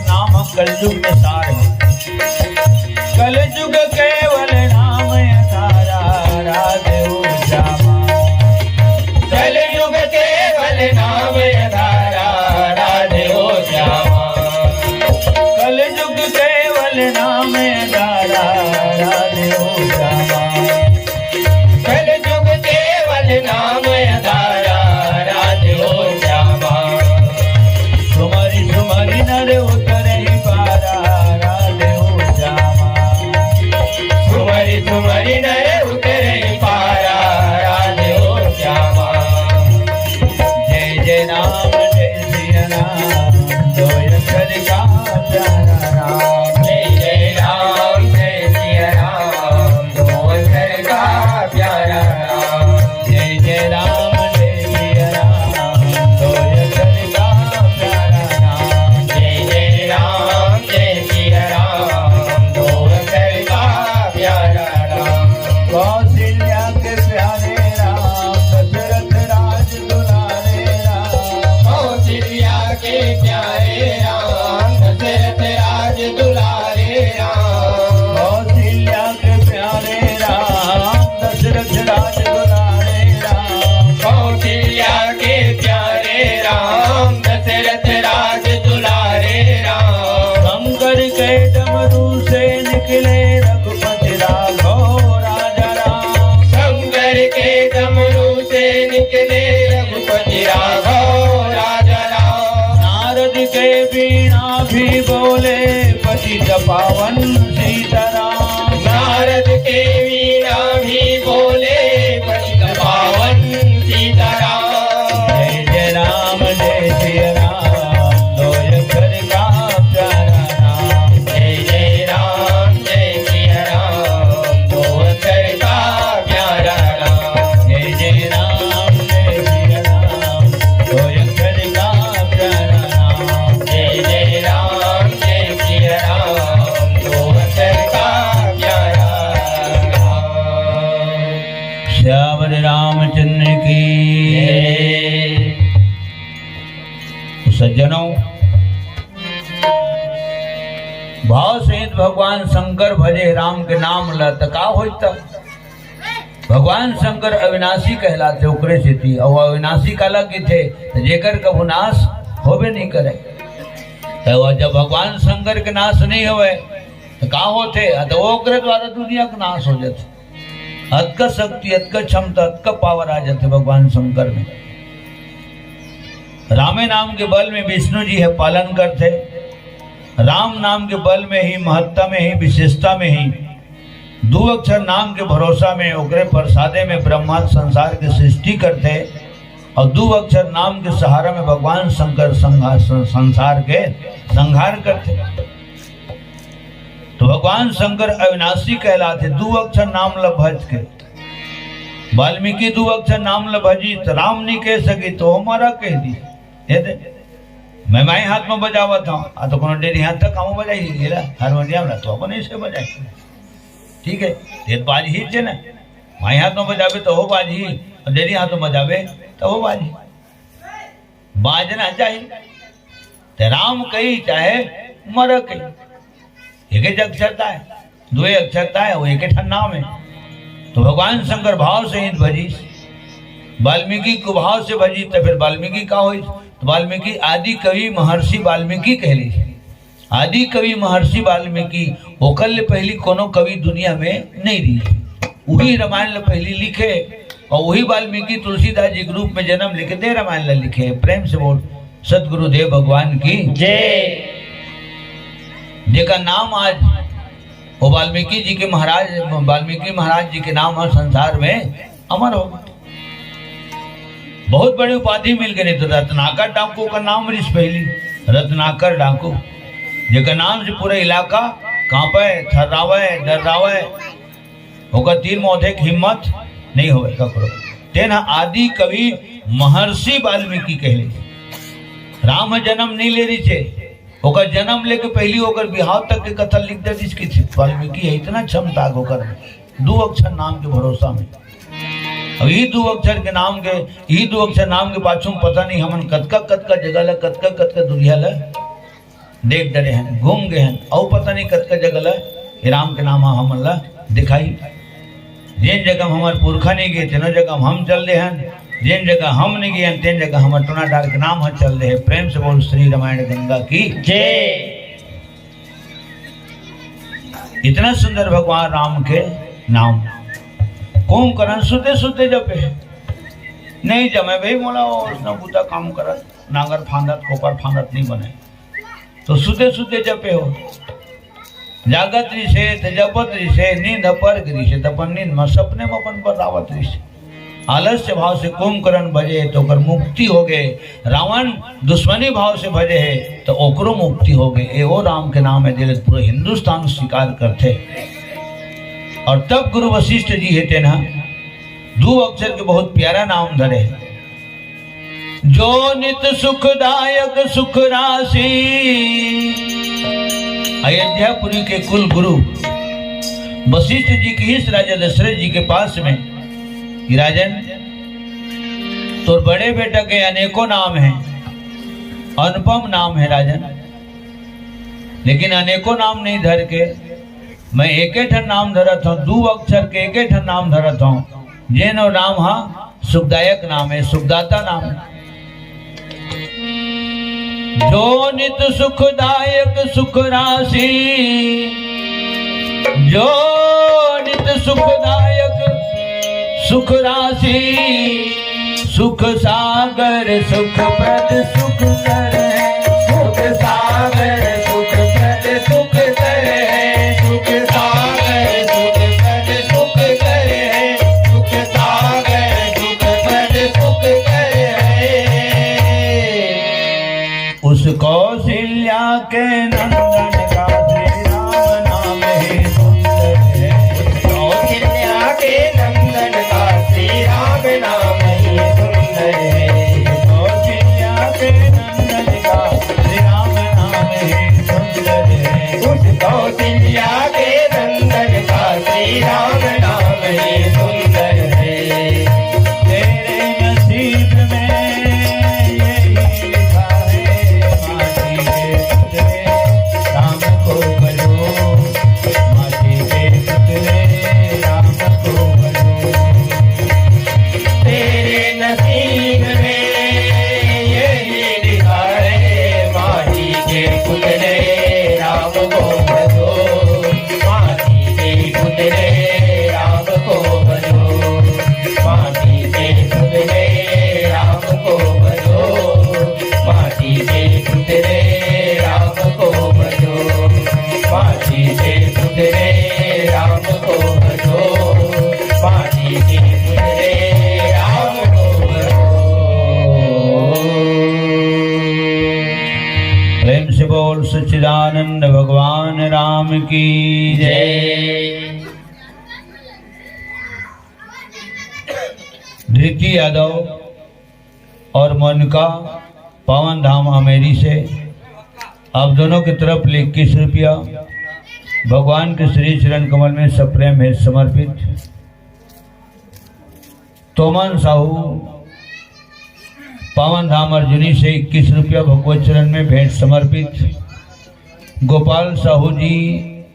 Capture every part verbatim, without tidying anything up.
नाम कलयुग में सार है। कलयुग केवल नाम आधारा, राधे ओ श्यामा। कलयुग केवल नाम आधारा, राधे ओ श्यामा। कलयुग केवल नाम आधारा, राधे ओ श्यामा। कलयुग केवल नाम आधारा, राधे ओ श्यामा। सुमरि सुमरि नर उतरहि पारा, राधे ओ श्यामा। सुमरि सुमरि नर उतरहि पारा, राधे ओ श्यामा। जय जय राम जय सिया राम, दो अक्षर का प्यारा नाम। जय जय राम जय सिया राम, दो अक्षर का प्यारा नाम। जय जय राम जय सिया राम, दो अक्षर का प्यारा नाम। जय जय राम जय सिया राम, दो अक्षर का प्यारा राम। कौशल्या के प्यारे राम, दशरथ राज दुलारे राम। कौशल्या के प्यारे राम, दशरथ राज दुलारे राम। कौशल्या के प्यारे राम, दशरथ राज दुलारे राम। कौशल्या के प्यारे राम, दशरथ राज दुलारे राम। शंकर के डमरू से निकले रघुपति राघव राजा राम। शंकर के डमरू से निकले रघुपति राघव राजा राम। नारद के वीणा भी बोले पतित पावन सीताराम। नारद के वीणा भी बोले पतित पावन सीताराम। जय जय राम जय सिया राम, दो अक्षर का प्यारा नाम। जय जय राम जय सिया राम, दो अक्षर का प्यारा नाम। जय जय राम जय सिया राम, दो अक्षर का प्यारा नाम। जय जय राम जय सिया राम, दो अक्षर का प्यारा नाम। श्यावर रामचंद्र की जय। तो सज्जनों, भाव सहित भगवान शंकर भजे राम के नाम ल, त का होई? त भगवान शंकर अविनाशी कहलाथे, ओकरे सेती। अउ अविनाशी काला कहिथे? त जेकर कभू नाश होबे नहीं करे। त वो जब भगवान शंकर के नाश नहीं होवे, त का होथे? आ, त ओकरे द्वारा दुनिया के नाश हो जाथे। अतका शक्ति, अतका क्षमता, अतका पावर आ जाथे भगवान शंकर में। रामे नाम के बल में विष्णु जी हे पालन करथे। राम नाम के बल में ही, महत्ता में ही, विशेषता में ही, दू अक्षर नाम के भरोसा में, ओकरे प्रसादे में ब्रह्मांड संसार के सृष्टि करथे, अउ दू अक्षर नाम के सहारा में भगवान शंकर संघा-, सं-, संसार के संहार करथे। तो भगवान शंकर अविनाशी कहलाथे, दू अक्षर नाम ल भज के। वाल्मीकि दू अक्षर नाम ल भजी, त राम नहीं कह सकी, त वो मरा कह दी। ये दे, मैं बाएं हाथ में बजावत हूँ, आ तो कोनो डेढ़ी हाथ तक हम बजाई, ये ला, हारमोनियम ला, तो अपन ऐसे बजाई। ठीक है, ये बाज ही छे ना, बाएं हाथ में बजावे तो हो बाज ही, और डेढ़ी हाथ में बजावे तो हो बाज ही। बाजना चाहिए। ते राम कही चाहे मर कही, एक ही अक्षरता है, दो ही अक्षरता है, वो एक ही ठन नाम है। तो भगवान शंकर भाव से ही भजीस, वाल्मीकि को भाव से भजीस, तो फिर वाल्मीकि का होइस? तो वाल्मीकि आदि कवि महर्षि वाल्मीकि कहलीस। आदि कवि महर्षि वाल्मीकि, ओकर ले पहली कोनो कवि दुनिया में नहीं रही। वही रामायण ले पहली लिखे और वही वाल्मीकि तुलसीदास जी के रूप में जन्म लेके दे रामायण ले लिखे। प्रेम से बोल, सतगुरुदेव भगवान की जय। जेकर नाम आज वो वाल्मीकि जी के महाराज, वाल्मीकि महाराज जी के नाम ह संसार में अमर हो गए। बहुत बड़ी उपाधि मिल गई, नहीं तो रत्नाकर डाकू का नाम रिस पहली, रत्नाकर डाकू, जेकर नाम से पूरा इलाका कांपे, थर्रावे, डर्रावे, ओकर तीर में ओढ़े के हिम्मत नहीं होवे ककरो। तेन ह आदि कवि महर्षि वाल्मीकि कहले। राम ह जन्म नहीं ले रही छे, ओकर जन्म लेके पहली ओकर बिहाव तक के कथा लिख दे दिस कि वाल्मीकि है, इतना क्षमता है ओकर में। दू अक्षर नाम के भरोसा में। अब यही दू अक्षर के नाम के, यही दू अक्षर नाम के पाछू में पता नहीं हमन कतका कतका जगह ला, कतका कतका दुनिया ला देख डरे हन, घूम गे हन, अउ पता नहीं कतका जगह ला ये राम के नाम ह हमन ला दिखाई। जेन जगह म हमर पुरखा नहीं गे, तेनो जगह म हम चल दे हन। जेन जगह हम नहीं गे हन, तेन जगह हमर टोना डार के नाम ह चल दे हे। प्रेम से बोल श्री रामायण गंगा की जय। इतना सुंदर भगवान राम के नाम। कुंभकर्ण सुते सुते जपे हे। नहीं जमे भाई मोला, वो उसने बूता काम करत, नांगर फांदत, कोपर फांदत नहीं बने। तो सुते सुते जपे हो। जागत रिसे, त जपत रिसे, नींद अपर गे रिसे, त अपन नींद म सपने म अपन पर आवत रिसे। आलस्य भाव से कुंभकर्ण भजे, तो ओकर मुक्ति हो गए। रावण दुश्मनी भाव से भजे हे, तो ओकरो मुक्ति हो गए। ए ओ राम के नाम है, जेला पूरा हिंदुस्तान स्वीकार करथे। और तब गुरु वशिष्ठ जी हे, तेन ह दू अक्षर के बहुत प्यारा नाम धरे हे। जो नित सुखदायक सुख राशि। अयोध्यापुरी के कुल गुरु वशिष्ठ जी किहिस राजा दशरथ जी के पास में कि राजन, तोर बड़े बेटा के अनेकों नाम हैं, अनुपम नाम है राजन, लेकिन अनेकों नाम नहीं धर के मैं एके ठन नाम धरत हूँ, दू अक्षर के एके ठन नाम धरत हूँ, जेन ओ नाम हा सुखदायक नाम है, सुखदाता नाम है। जो नित सुखदायक सुख राशि, जो नित सुखदायक सुख राशि, सुख सागर सुख प्रद सुख कर है। सुख सागर सुख प्रद सुख कर है। सुख सागर सुख प्रद सुख कर है। सुख सागर सुख प्रद सुख कर है। उस कौशल्या के नंदन का श्री राम नाम ही सुंदर है। उस कौशल्या के नंदन का श्री राम नाम ही सुंदर है। कौशल्या के नंदन का श्री राम नाम ही सुंदर है। उस कौशल्या के नंदन का श्री राम नाम ही सुंदर है। तेरे नसीब में यही लिखा है, माटी के पुतले राम को भजो, माटी के पुतले राम को भजो। तेरे नसीब में यही लिखा है, माटी के पुतले राम को भजो, माटी के पुतले राम को भजो, माटी के पुतले राम को भजो, माटी के पुतले राम को भजो, माटी के पुतले राम को भजो, माटी के पुतले राम को भजो। प्रेम से बोल सच्चिदानंद भगवान राम की जय। धृति यादव और मोनिका, पावन धाम अमेरी से आप दोनों की तरफ ले इक्कीस रुपया भगवान के श्री चरण कमल में सप्रेम भेंट समर्पित। तोमन साहू, पावन धाम अर्जुनी से इक्कीस रुपया भगवत चरण में भेंट समर्पित। गोपाल साहू जी,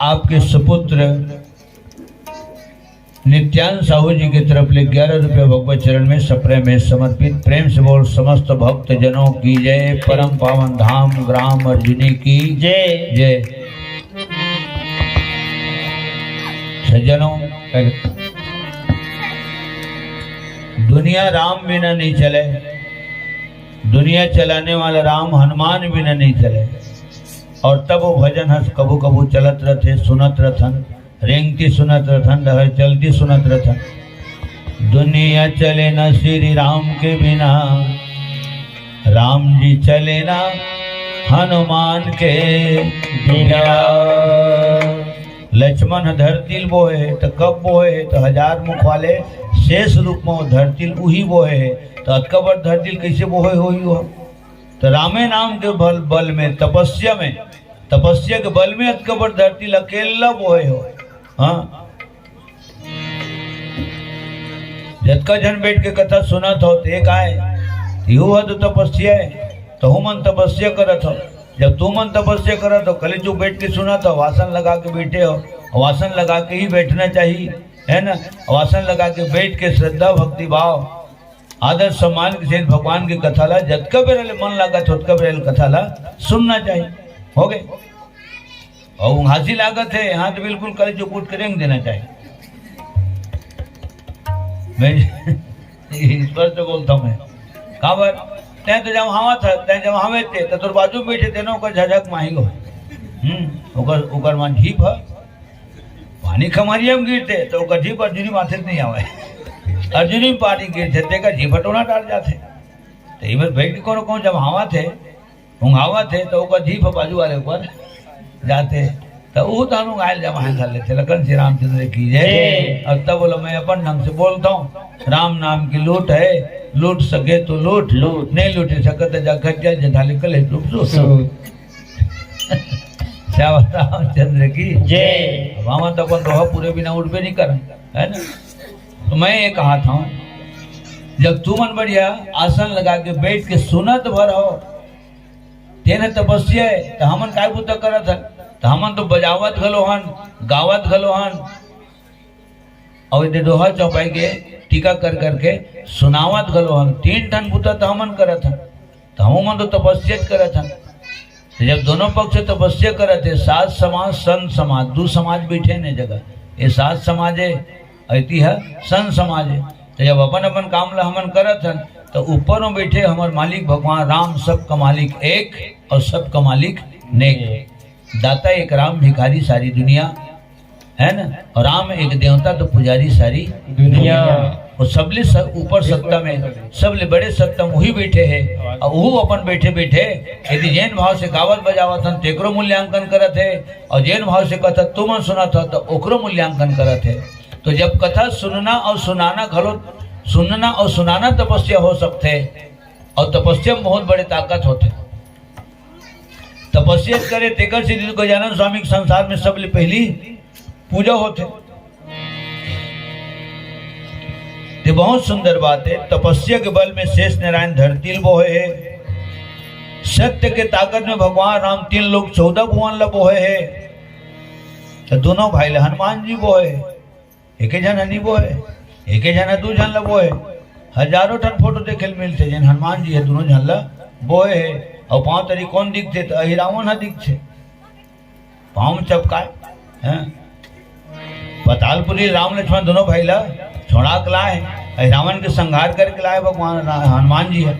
आपके सुपुत्र नित्यानंद साहू जी की तरफ ले ग्यारह रुपया भगवत चरण में सप्रेम भेंट समर्पित। प्रेम से बोल समस्त भक्त जनों की जय, परम पावन धाम ग्राम अर्जुनी की जय। जय। सज्जनों, दुनिया राम बिना नहीं चले, दुनिया चलाने वाला राम हनुमान बिना नहीं चले। और तब वो भजन हस कभू कभू चलत रहते, सुनत रहथन, रेंगती सुनत रहथन, डहर चलती सुनत रहथन। दुनिया चले ना श्री राम के बिना, राम जी चले ना हनुमान के बिना। लक्ष्मण ह धरती ल बोहे हे, त कब बोहे हे? त हजार मुख वाले शेष रूप म वो धरती ल उही बोहे हे। त अतका बड़ धरती ल कइसे बोहे होही वो? त रामे नाम के बल, बल में, तपस्या में, तपस्या के बल में अतका बड़ धरती ल अकेला बोहे हो। हाँ, जतका झन बैठ के कथा सुनत हो, ते काय, इहू ह तो तपस्या है, तहू मन तपस्या करत हो। जब तुमन तपस्या करत हो, खाली चुप बैठ के सुनत हो, आसन लगा के बैठे हो, अउ आसन लगा के ही बैठना चाहिए, है ना? अउ आसन लगा के बैठ के श्रद्धा, भक्ति भाव, आदर सम्मान के साथ भगवान के कथा ला जतका बेरा ले मन लागत हे, ओतका बेरा ले कथा ला सुनना चाहिए। हो गए? अउ हाँसी लागत हे, यहाँ तो बिल्कुल खाली चुप उठ के रेंग देना चाहिए। मैं ईश्वर से बोलता हूँ मैं। काबर? तैं तो जब हवा था, तैं जब हवे थे, तो तोर बाजू में बैठे थे ना, ओकर झझक माही हो। हम्म, ओकर, ओकर मन झीप ह। पानी खमरिया में गिरते, तो ओकर झीप अर्जुनी माथे से नहीं आवे। अर्जुनी में पानी गिरते, तेकर झीप हटोना डाल जाते। तो इमर बैठ के कोनो, कोनो जब हवा थे, हुंगावत हे, तो ओकर जीभ बाजू वाले ऊपर जाथे, तो ऊ तहन हुंगायल जमा कर लेथे। लखन श्री रामचंद्र की जय। जय। अउ तब बोलो, मैं अपन ढंग से बोलता हूँ, राम नाम की लूट है, लूट सके तो लूट, लूट। नहीं लूट सके तो जा खट जा, जठा ले कले रूप सूत। सूत। श्याम रामचंद्र की जय। अब हम तो अपन दोहा पूरे बिना उठबे नहीं करन, है ना? तो मैं ये कहा था, जब तुमन बढ़िया आसन लगा के बैठ के सुनत भर हो, तेन तपस्या हे, त हमन काय बुता करत हन? त हमन तो बजावत घलो हन, गावत घलो हन, अउ एदे दोहा चौपाई के टीका कर करके सुनावत घलो हन। तीन ठन बुता त हमन करत हन, त हमन तो तपस्या च करत हन। त जब दोनों पक्ष तपस्या करत हे, साध समाज, संत समाज, दू समाज बैठे ने जगह, ये साध समाज हे, अउ एती ह संत समाज हे। त जब अपन अपन काम ल हमन करत हन, त ऊपर में बैठे हमर मालिक भगवान राम, सबका मालिक एक अउ सबका मालिक नेक। दाता एक राम, भिखारी सारी दुनिया, है ना? अउ राम एक देवता तो पुजारी सारी दुनिया। अउ सबले स-, ऊपर सत्ता में, सबले बड़े सत्ता में वही बैठे हे। अउ वो अपन बैठे बैठे यदि जेन भाव से गावत बजावत हन, तेकरो मूल्यांकन करत हे, अउ जेन भाव से कथा तुमन सुनत हो, त ओकरो मूल्यांकन करत हे। तो जब कथा सुनना अउ सुनाना घलो, सुनना अउ सुनाना तपस्या हो सकथे, अउ तपस्या में बहुत बड़े ताकत होथे। तपस्या करे तेकर सेती तो गजानन स्वामी के संसार में सबले पहली पूजा होथे। ते बहुत सुंदर बात हे, तपस्या के बल में शेष नारायण धरती ल बोहे हे, सत्य के ताकत में भगवान राम तीन लोक चौदह भुवन ल बोहे हे। त दोनों भाई ल हनुमान जी बोहे हे। एके झन ह नी बोहे, एके झन ह दू झन ल बोहे। हजारों ठन फोटो देखे ल मिलथे, जेन हनुमान जी ह दूनों झन ल बोहे हे। अउ पांव तरी कोन दिखथे? त अहिरावण ह दिखथे, पांव म चपकाय। हैं? पतालपुरी राम लक्ष्मण दूनों भाई ल छोड़ा के लाय हे, अहिरावण के संहार करके लाय भगवान रा-, हनुमान जी ह।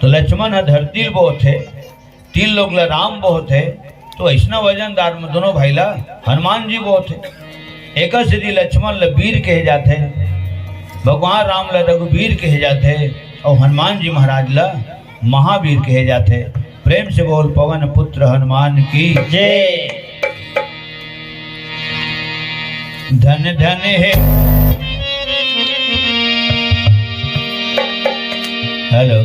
तो लक्ष्मण ह धरती ल बोहथे, तीन लोक ल राम बोहथे, तो अइसना वजनदार में दूनों भाई ल हनुमान जी बोहथे। एकर सेती लक्ष्मण ल वीर कहे जाथे, भगवान राम ल रघुवीर कहे जाथे, अउ हनुमान जी महाराज ल महावीर कहे जाथे। प्रेम से बोल पवन पुत्र हनुमान की जय। धन धन हे। हेलो।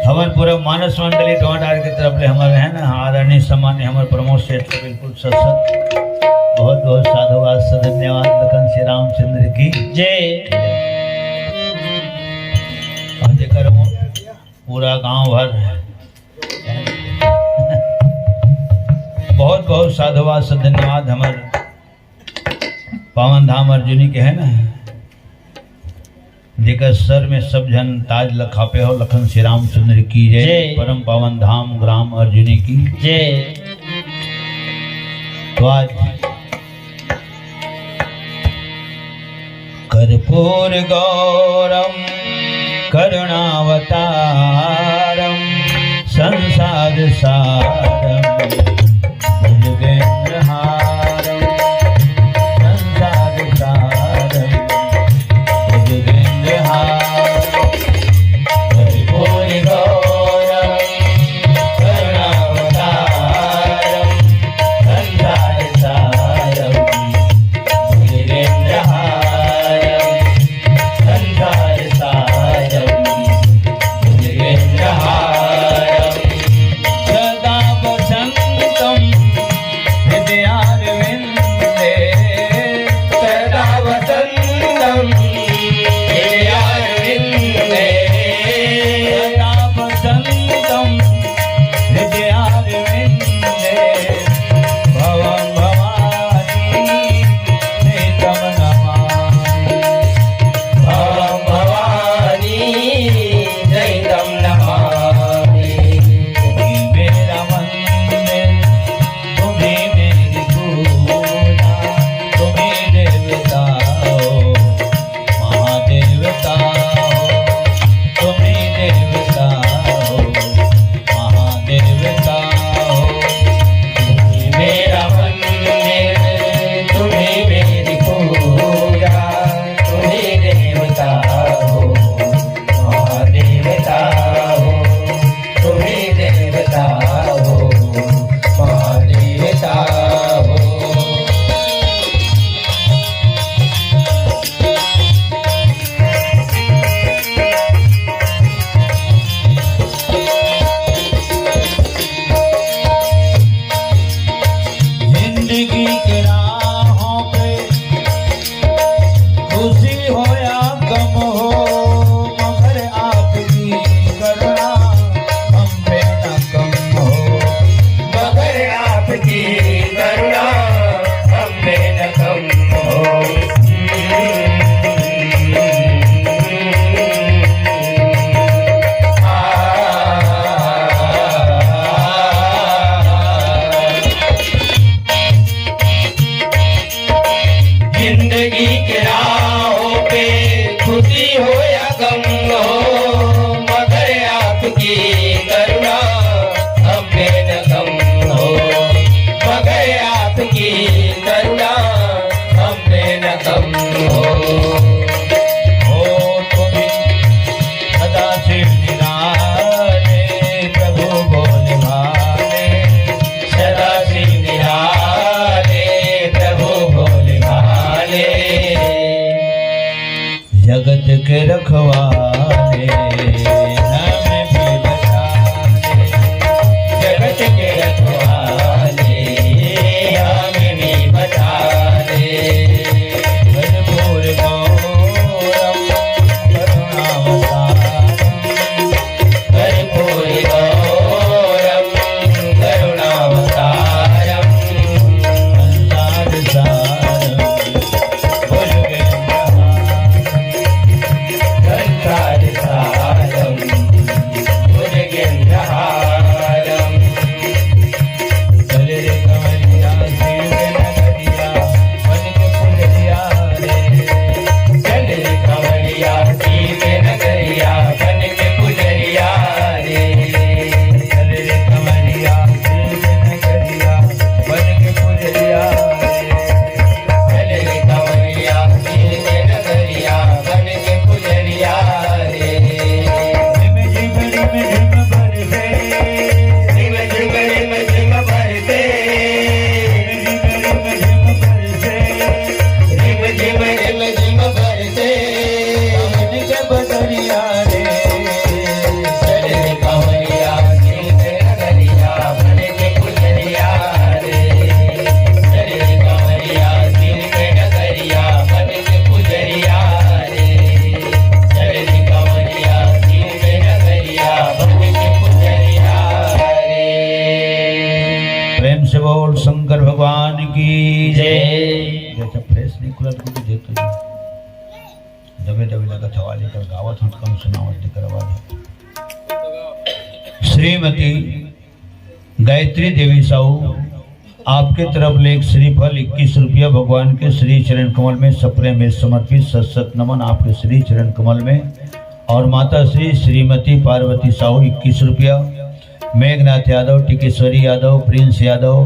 हमर पूरा मानस मंडली डोंडार के तरफ ले हमर है ना, आदरणीय सम्मान्य हमर प्रमोद सेठ से बिल्कुल सत सत बहुत बहुत साधुवाद, धन्यवाद। लखन श्री रामचंद्र की जय। अउ जेकर वो पूरा गांव भर बहुत बहुत साधुवाद से धन्यवाद। हमर पावन धाम अर्जुनी के है ना, जेकर सर में सब झन ताज लखापे हो, लखन श्री रामचंद्र की जय। जय। परम पावन धाम ग्राम अर्जुनी की जय। तो आज कर्पूर गौरम करुणावतारम संसार सारम भुजगेंद्र हारम संसार सारम भुजगेंद्र हारम कर्पूर गौरम करुणावतारम संसार सारम भुजगेंद्र हारम संसार सारम भुजगेंद्र हारम सदा बसंत की जय। जैसे फ्रेश नहीं खुला तो कुछ देख तो दबे दबे लगा था वाली कर गावत हूँ, कम सुनावत लेकर आवाज है। श्रीमती गायत्री देवी साहू, आपके तरफ ले एक श्रीफल इक्कीस रुपया भगवान के श्री चरण कमल में सप्रेम में समर्पित, सत सत नमन आपके श्री चरण कमल में। और माता श्री श्रीमती पार्वती साहू इक्कीस रुपया, मेघनाथ यादव, टिकेश्वरी यादव, प्रिंस यादव,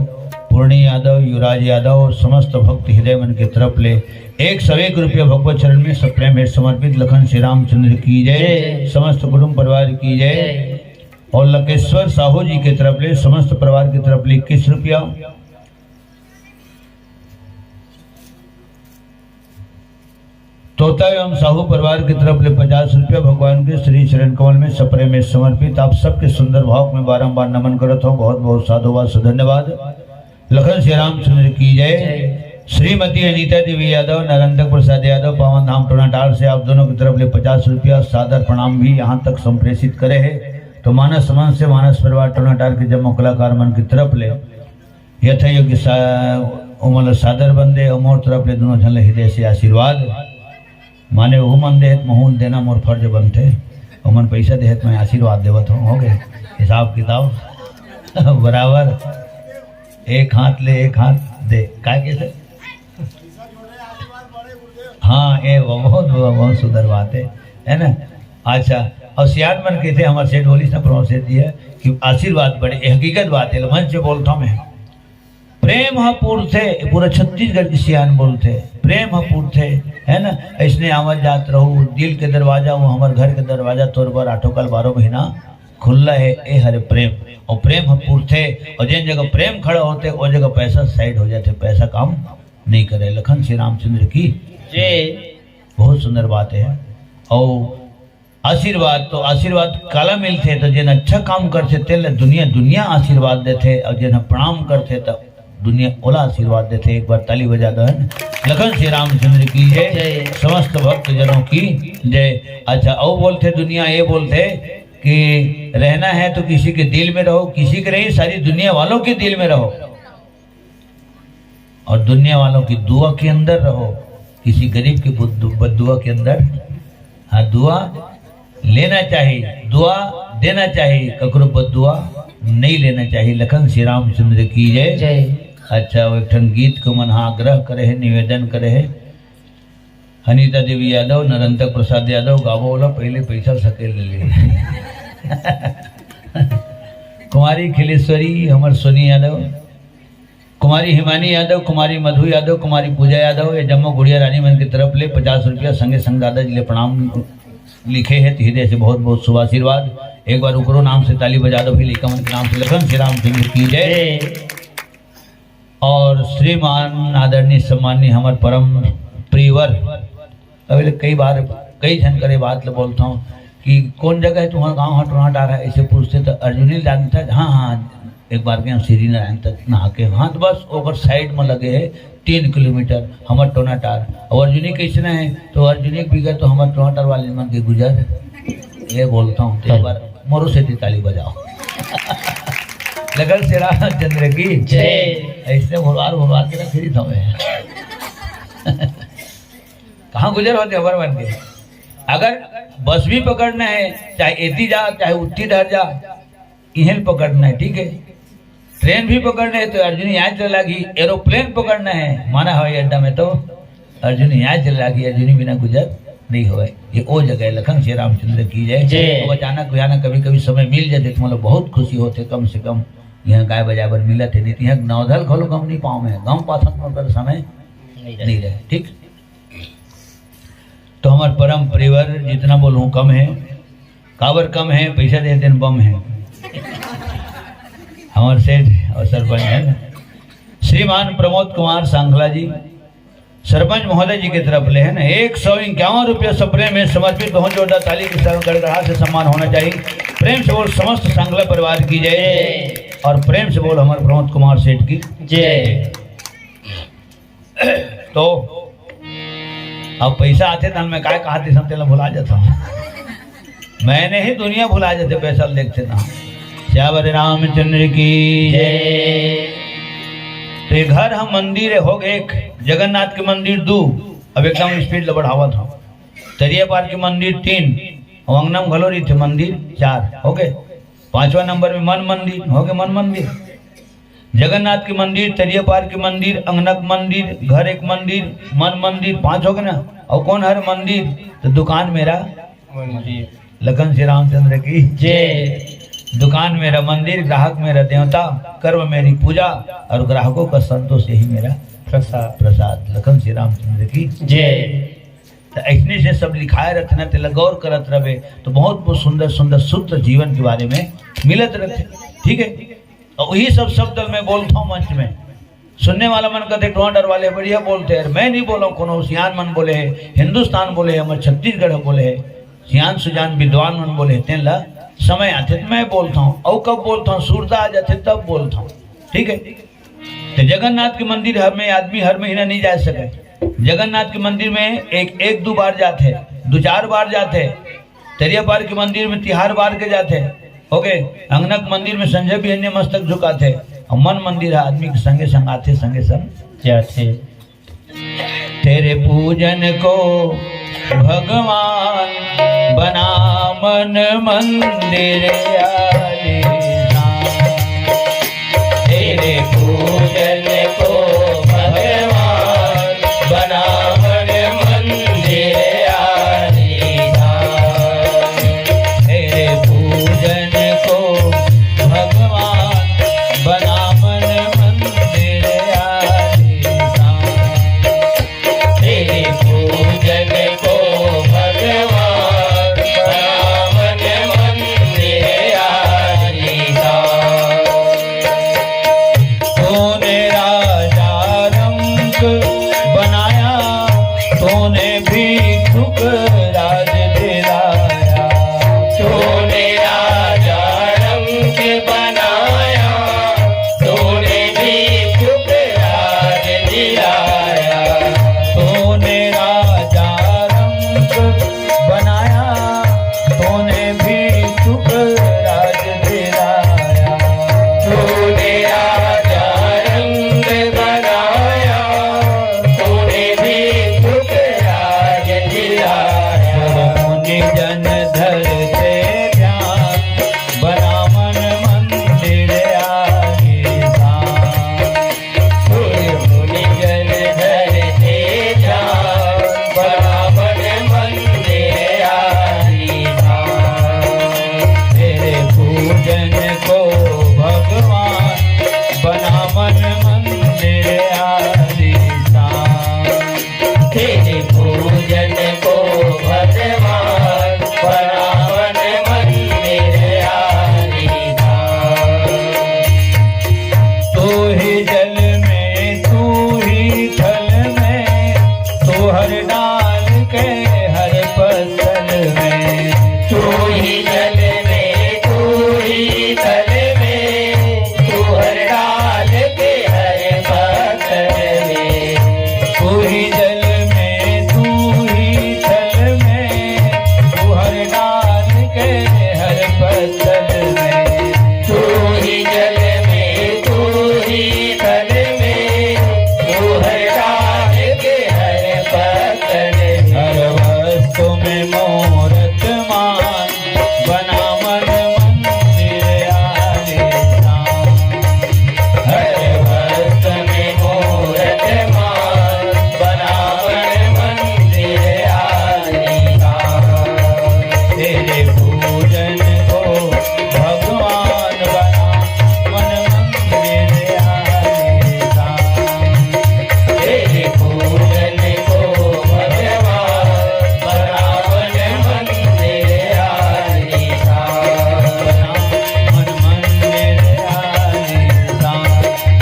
पूर्णी यादव, युवराज यादव और समस्त भक्त हृदय मन के तरफ ले एक सौ एक रुपया भगवत चरण में सप्रेम में समर्पित। लखन श्री रामचंद्र की जय, जय। समस्त कुटुंब परिवार की जय। जय। और लकेश्वर साहू जी के तरफ ले समस्त परिवार की तरफ ले इक्कीस रुपया। तोता एवं साहू परिवार की तरफ ले पचास रुपया भगवान के श्री चरण कमल में सप्रेम में समर्पित। आप सबके सुंदर भाव में बारंबार नमन करत हूँ। बहुत बहुत साधुवाद, धन्यवाद। लखन श्री रामचंद्र की जय। श्रीमती अनीता देवी यादव, नारायण प्रसाद यादव, पावन धाम टोनाटार से आप दोनों की तरफ ले पचास रुपया सादर प्रणाम भी यहाँ तक संप्रेषित करे है। तो मानस मन से मानस परिवार टोनाटार के जम्मो कलाकार मन की तरफ ले यथा योग्य सा-, ओमन ला सादर बंदे और मोर तरफ ले दोनों झन ले हृदय से आशीर्वाद। माने ओहू मन देहे त महूँ ल देना मोर फर्ज बनथे। ओमन पैसा देहे त मैं आशीर्वाद देवत हूँ। हो गए हिसाब किताब बराबर। एक हाथ ले एक हाथ दे, काय कैसे? हाँ, ये वो बहुत, बहुत, बहुत सुंदर बात है, है ना? अच्छा, और सियान मन कहते हैं, हमारे सेठ बोली ना, प्रमोद सेठ जी है कि आशीर्वाद बड़े, ये हकीकत बात है, मंच पे बोलता हूँ मैं। प्रेम ह पूरथे, पूरा छत्तीसगढ़ के सियान बोलथे, प्रेम ह पूरथे, है ना? ऐसने आवत जात रहू, दिल के दरवाजा, वो हमर घर के दरवाजा, तोर बर आठो काल बारह महीना खुल्ला है, ए हरे प्रेम। और प्रेम ह पूरथे, और जिन जगह प्रेम खड़ा होथे, वो जगह पैसा साइड हो जाथे, पैसा काम नहीं करे। लखन श्री रामचंद्र की जय। बहुत सुंदर बात है। और आशीर्वाद तो, आशीर्वाद काला मिलथे, तो जेन अच्छा काम करथे, तेन ल दुनिया, दुनिया आशीर्वाद देथे, और जेन ह प्रणाम करथे, त दुनिया ओला आशीर्वाद देथे। एक बार ताली बजा दो, है ना? लखन श्री रामचंद्र की जय, जय। समस्त भक्त जनों की जय। अच्छा, और बोलथे दुनिया, ये बोलथे कि रहना है तो किसी के दिल में रहो, किसी के नहीं, सारी दुनिया वालों के दिल में रहो। और दुनिया वालों की दुआ के अंदर रहो, किसी गरीब की बुद-, बद्दुआ के अंदर। हाँ, दुआ लेना चाहिए, दुआ देना चाहिए, ककरो बद्दुआ नहीं लेना चाहिए। लखन श्री रामचंद्र की जय। जय। अच्छा, वो एक ठन गीत को मन हाँ आग्रह करे है, निवेदन करे है। अनीता देवी यादव, नरंतक प्रसाद यादव, गावो वाला पहले पैसा सकेल ले। कुमारी खिलेश्वरी, हमर सोनी यादव, कुमारी हिमानी यादव, कुमारी मधु यादव, कुमारी पूजा यादव, ये जम्मो गुड़िया रानी मन की तरफ ले पचास रुपया संगे संग दादा जी ले प्रणाम लिखे है, तो हृदय से बहुत बहुत शुभ आशीर्वाद। एक बार उकरो नाम से ताली बजा दो, फिर लइका मन के नाम से लखन श्री रामचंद्र की जय। और श्रीमान आदरणीय सम्माननीय हमर परम प्रियवर, अभी ले कई बार कई झन करे बात ल बोलता हूँ कि कौन जगह है तुम्हारा गाँव, हाँ टोनाटार है, ऐसे पूछते तो अर्जुनी जानता, हाँ हाँ, एक बार के हम श्री नारायण तक नहा के, हाँ, तो बस ओकर साइड में लगे है तीन किलोमीटर हमर टोनाटार। और अर्जुनी कैसे है, तो अर्जुनी के बिगड़ तो हमर टोनाटार वाले मन के गुजर, ये बोलता हूँ। तो एक बार मोरो से ताली बजाओ। लखन श्री रामचंद्र की जय। ऐसे भोरवार भोरवार के ना फिरी था मैं। कहाँ गुजर होते हमारे मन के? अगर बस भी पकड़ना है, चाहे एती जा, चाहे उत्ती डर जा, इहें पकड़ना है, ठीक है। ट्रेन भी पकड़ना है तो अर्जुनी यहाँ चला गई, एरोप्लेन पकड़ना है माना हवाई अड्डा में तो अर्जुनी यहाँ चला गई, अर्जुनी बिना गुजर नहीं होए। ये ओ जगह है, लखन श्री रामचंद्र की जय। जय। अब अचानक भयानक कभी कभी समय मिल जाते तो मतलब बहुत खुशी होते, कम से कम यहाँ गाय बजाय बर मिलत है, नहीं तो यहाँ नौधल घलो गम नहीं पाऊँ मैं, गम पाथन पर समय नहीं रहे। नहीं रहे, ठीक। तो हमर परम प्रियवर जितना बोलूँ कम है, काबर कम है, पैसा दे देन बम है। हमर सेठ और सरपंच है ना, श्रीमान प्रमोद कुमार सांखला जी, सरपंच महोदय जी की तरफ ले है ना, एक सौ इक्यावन रुपया सप्रेम में समर्पित। बहुत जोरदार ताली के साथ गड़गड़ा से सम्मान होना चाहिए। प्रेम से बोल समस्त सांखला परिवार की जय और प्रेम से बोल हमर प्रमोद कुमार सेठ की जय। तो अब पैसा आथे त मैं काय कहा थे, सब तेला भुला जाता हूँ। मैंने ही दुनिया भुला जाते पैसा देखते ना। श्यावर रामचंद्र की जय। तो ये घर ह मंदिर हे, हो गे एक, जगन्नाथ के मंदिर दू, अब एकदम स्पीड ल बढ़ावत हंव। तरिया पार के मंदिर तीन, अउ अंगना म घलो रहिथे मंदिर चार, हो गे। पांचवा नंबर में मन मंदिर, हो गे मन मंदिर। जगन्नाथ के मंदिर, तरिया पार के मंदिर, अंगना के मंदिर, घर एक मंदिर, मन मंदिर, पांच हो गे ना। अउ कौन हर मंदिर? तो दुकान मेरा मंदिर। लखन श्री रामचंद्र की जय। दुकान मेरा मंदिर, ग्राहक मेरा देवता, कर्म मेरी पूजा और ग्राहकों का संतोष यही मेरा प्रसाद। प्रसाद। लखन श्री रामचंद्र की जय। तो ऐसने से सब लिखाए रथे ना, तेला गौर करत रहे तो बहुत, बहुत सुंदर, सुंदर सूत्र जीवन के बारे में मिलत रथे। ठीक है, और वही सब शब्द मैं बोलता हूँ मंच में। सुनने वाला मन कथे, "टोंडर वाले बढ़िया बोलथे।" अरे मैं नहीं बोला हूँ, कोनो सियान मन बोले हे, हिंदुस्तान बोले हे, हमर छत्तीसगढ़ बोले हे, सियान सुजान विद्वान मन बोले हे, तेन ला समय आथे त मैं बोलता हूँ। अउ कब बोलता हूँ? सुरता आ जाथे तब बोलता हूँ। ठीक है, तो जगन्नाथ के मंदिर हर में आदमी हर महीना नहीं जा सके। जगन्नाथ के मंदिर में एक, एक दू बार जाथे, दू चार बार जाथे। तरिया पार के मंदिर में तिहार बार के जाथे, हो गे। अंगना के मंदिर में संझा बिहनिया मस्तक झुकाथे, अउ मन मंदिर ह आदमी के संगे संग आथे, संगे संग जाथे। तेरे पूजन को भगवान बना मन मंदिर आलीशान। तेरे पूजन को भगवान बना मन मंदिर आलीशान। तेरे पूजन को भगवान बना मन मंदिर आलीशान। तेरे पूजन को भगवान बना मन मंदिर आलीशान। तूने राजा रंक बनाया, तूने भिक्षुक राज दिलाया। तूने राजा रंक बनाया, तूने भिक्षुक राज दिलाया। तूने राजा रंक बनाया, तूने भिक्षुक राज दिलाया। तूने राजा रंक बनाया, तूने भिक्षुक राज दिलाया। मुनि जन धरते ध्यान, बना मन मंदिर आलीशान। सुर मुनि जन धरते ध्यान, बना मन मंदिर आलीशान। तेरे पूजन को भगवान, बना मन मंदिर आलीशान। तेरे पूजन को भगवान, बना मन मंदिर आलीशान। तू ही जल में, तू ही थल में, तू हर डाल के हर पत्थर में। तू ही जल में, तू ही थल में, तू हर डाल के हर पत्थर में। तू ही जल में, तू ही थल में, तू हर डाल के हर पत्थर में। तू ही जल में, तू ही थल में, तू हर डाल के हर पत्थर में। हर वस्तु में मूरत मान, बना मन मंदिर आलीशान। हर वस्तु में मूरत मान, बना मन मंदिर आलीशान। तेरे पूजन को भगवान बना मन मंदिर आलीशान। तेरे पूजन को भगवान बना मन मंदिर आलीशान। बना मन मंदिर आलीशान।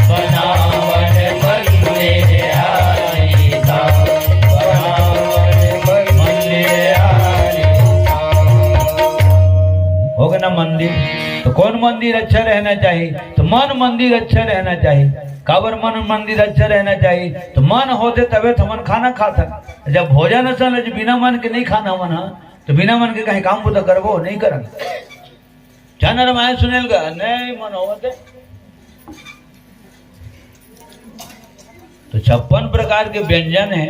बना मन मंदिर आलीशान। बना मन मंदिर आलीशान। हो गे ना मंदिर? तो कौन मंदिर अच्छा रहना चाहिए? तो मन मंदिर अच्छा रहना चाहिए। काबर मन मंदिर अच्छा रहना चाहिए? तो मन होथे तभे तो हमन खाना खाथन। जब भोजन असन ल बिना मन के नहीं खाना मन ह, तो बिना मन के कहीं काम बुता करबो? नहीं करन। चल ना रामायण सुने ल गा, नहीं मन होवत हे। तो छप्पन प्रकार के व्यंजन हे,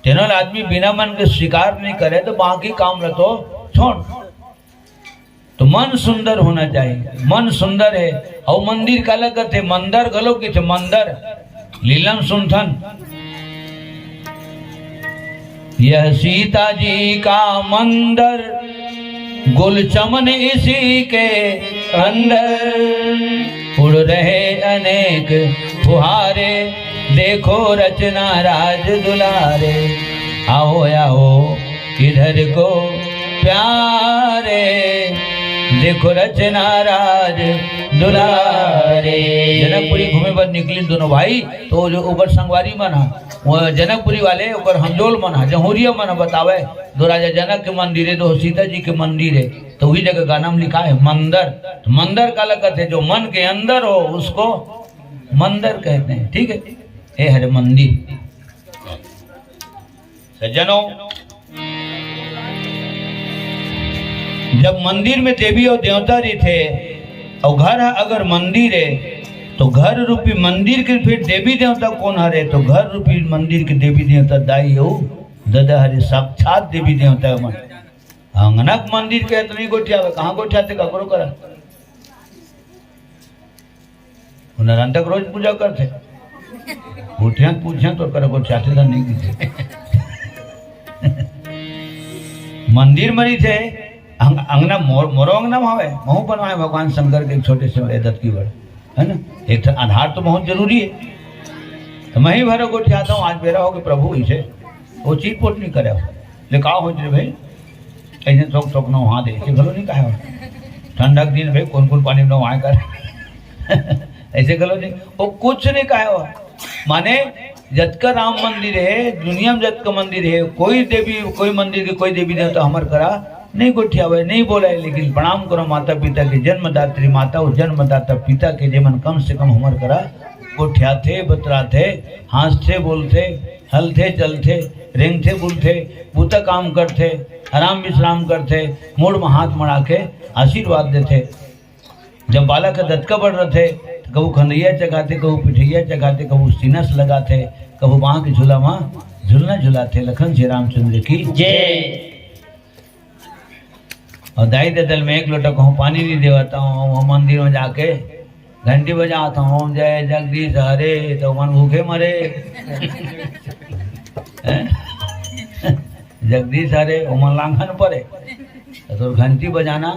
तेनो ल आदमी बिना मन के स्वीकार नहीं करे, तो बाकी काम ल तो छोड़। तो मन सुंदर होना चाहिए, मन सुंदर हे। अउ मंदिर काला कथे? मंदर घलो कथे, मंदर। लीलम सुनथन, यह सीता जी का मंदर, गुलचमन इसी के अंदर, उड़ रहे अनेक फुहारे, देखो रचना राज दुलारे। आओ आओ इधर को प्यारे, देखो रचना राज दुलारे। जनकपुरी घूमे बर निकलिन दोनों भाई, तो जो ओकर संगवारी मन ह, वो जनकपुरी वाले, ओकर हमजोल मन ह, जहूरिया मन ह बतावे, दो राजा जनक के मंदिर हे, दो सीता जी के मंदिर हे, तो वही जगह गाना में लिखा है मंदर। तो मंदर काला कहते? जो मन के अंदर हो, उसको मंदर कहते हैं। ठीक है, ये हरे मंदिर। सज्जनों, जब मंदिर में देवी अउ देवता रहिथे, अउ घर ह अगर मंदिर हे, तो घर रूपी मंदिर के फिर देवी देवता कोन हरे? तो घर रूपी मंदिर के देवी देवता दाई अउ ददा हरे, साक्षात देवी देवता मन। अंगना के मंदिर के इतनी गोठियावे, कहाँ गोठियाथे, ककरो करा? वो नारायण तक रोज पूजा करथे। उठिया पूछे तो कर गोठियाथे, नहीं कीथे। मंदिर मरी थे, अंग-, अंगना मोर, मोरो अंगना में हवे, महू बनवाए भगवान शंकर के एक छोटे से दत्त की बड़, है ना? एक ठन आधार तो बहुत जरूरी है। तो मैं ही भरो गोठियाता हूँ, आज बेरा हो गए प्रभु, इसे वो चीज पोट नहीं करे हो। ले का हो रे भाई? ऐसे थोक थोक नहाथे, ऐसे घलो नहीं कहे हो। ठंडा के दिन भाई, कौन कौन पानी में नहाए कर? ऐसे घलो नहीं, वो कुछ नहीं कहे हो। माने, जतका राम मंदिर हे, दुनिया में जतका मंदिर हे, कोई देवी, कोई मंदिर के कोई देवी देवता हमर करा नहीं गोठियावे, नहीं बोले, लेकिन प्रणाम करो माता पिता के, जन्मदात्री माता अउ जन्मदाता पिता के, जेमन कम से कम हमर करा गोठियाथे, बतराथे, हाँसथे, बोलथे, हलथे, चलथे, रेंगथे, बुलथे, बूता काम करथे, आराम विश्राम करथे, मुड़ म हाथ मड़ा के आशीर्वाद देथे। जब बालक ह दतका बड़ रथे, त कभू खंदइया चघाथे, कभू पिठइया चघाथे, कभू सीना से लगाथे, कभू बांह के झूला म झूलना झुलाथे। लखन श्री रामचंद्र की जय। अउ दाई ददा ल मैं एक लोटा कहूँ पानी नहीं देवत हूँ, वो मंदिर में जाके घंटी बजात हूँ, "जय जगदीश हरे", तो मन भूखे मरे। हैं? जगदीश हरे, वो मन लांघन परे। तो घंटी बजाना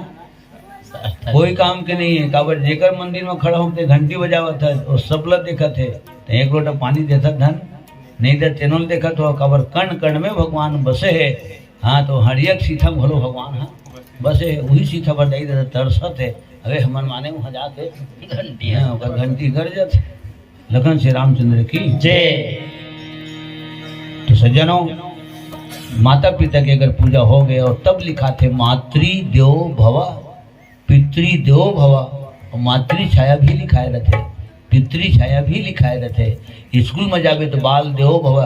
कोई काम के नहीं है। काबर जेकर मंदिर में खड़ा होके घंटी बजावत हे, वो सब ला देखत हे, तो एक लोटा पानी देथत धन, नहीं तो तेनो ल देखत हो, काबर कण कण में भगवान बसे हे। हाँ, तो हड़िया के सीथा में घलो भगवान ह बसे हे, वही सीथा बर दाई ददा तरसत हे। अबे हमन माने वहाँ जाके घंटी, हाँ, ओकर घंटी गरजत हे। लखन श्री रामचंद्र की जय। तो सज्जनों, माता पिता के अगर पूजा हो गए और तब लिखाथे मातृ देवो भव, पितृ देवो भव, और मातृ छाया भी लिखाए रहथे, पितृ छाया भी लिखाए रहथे। स्कूल में जाबे तो बाल देवो भव,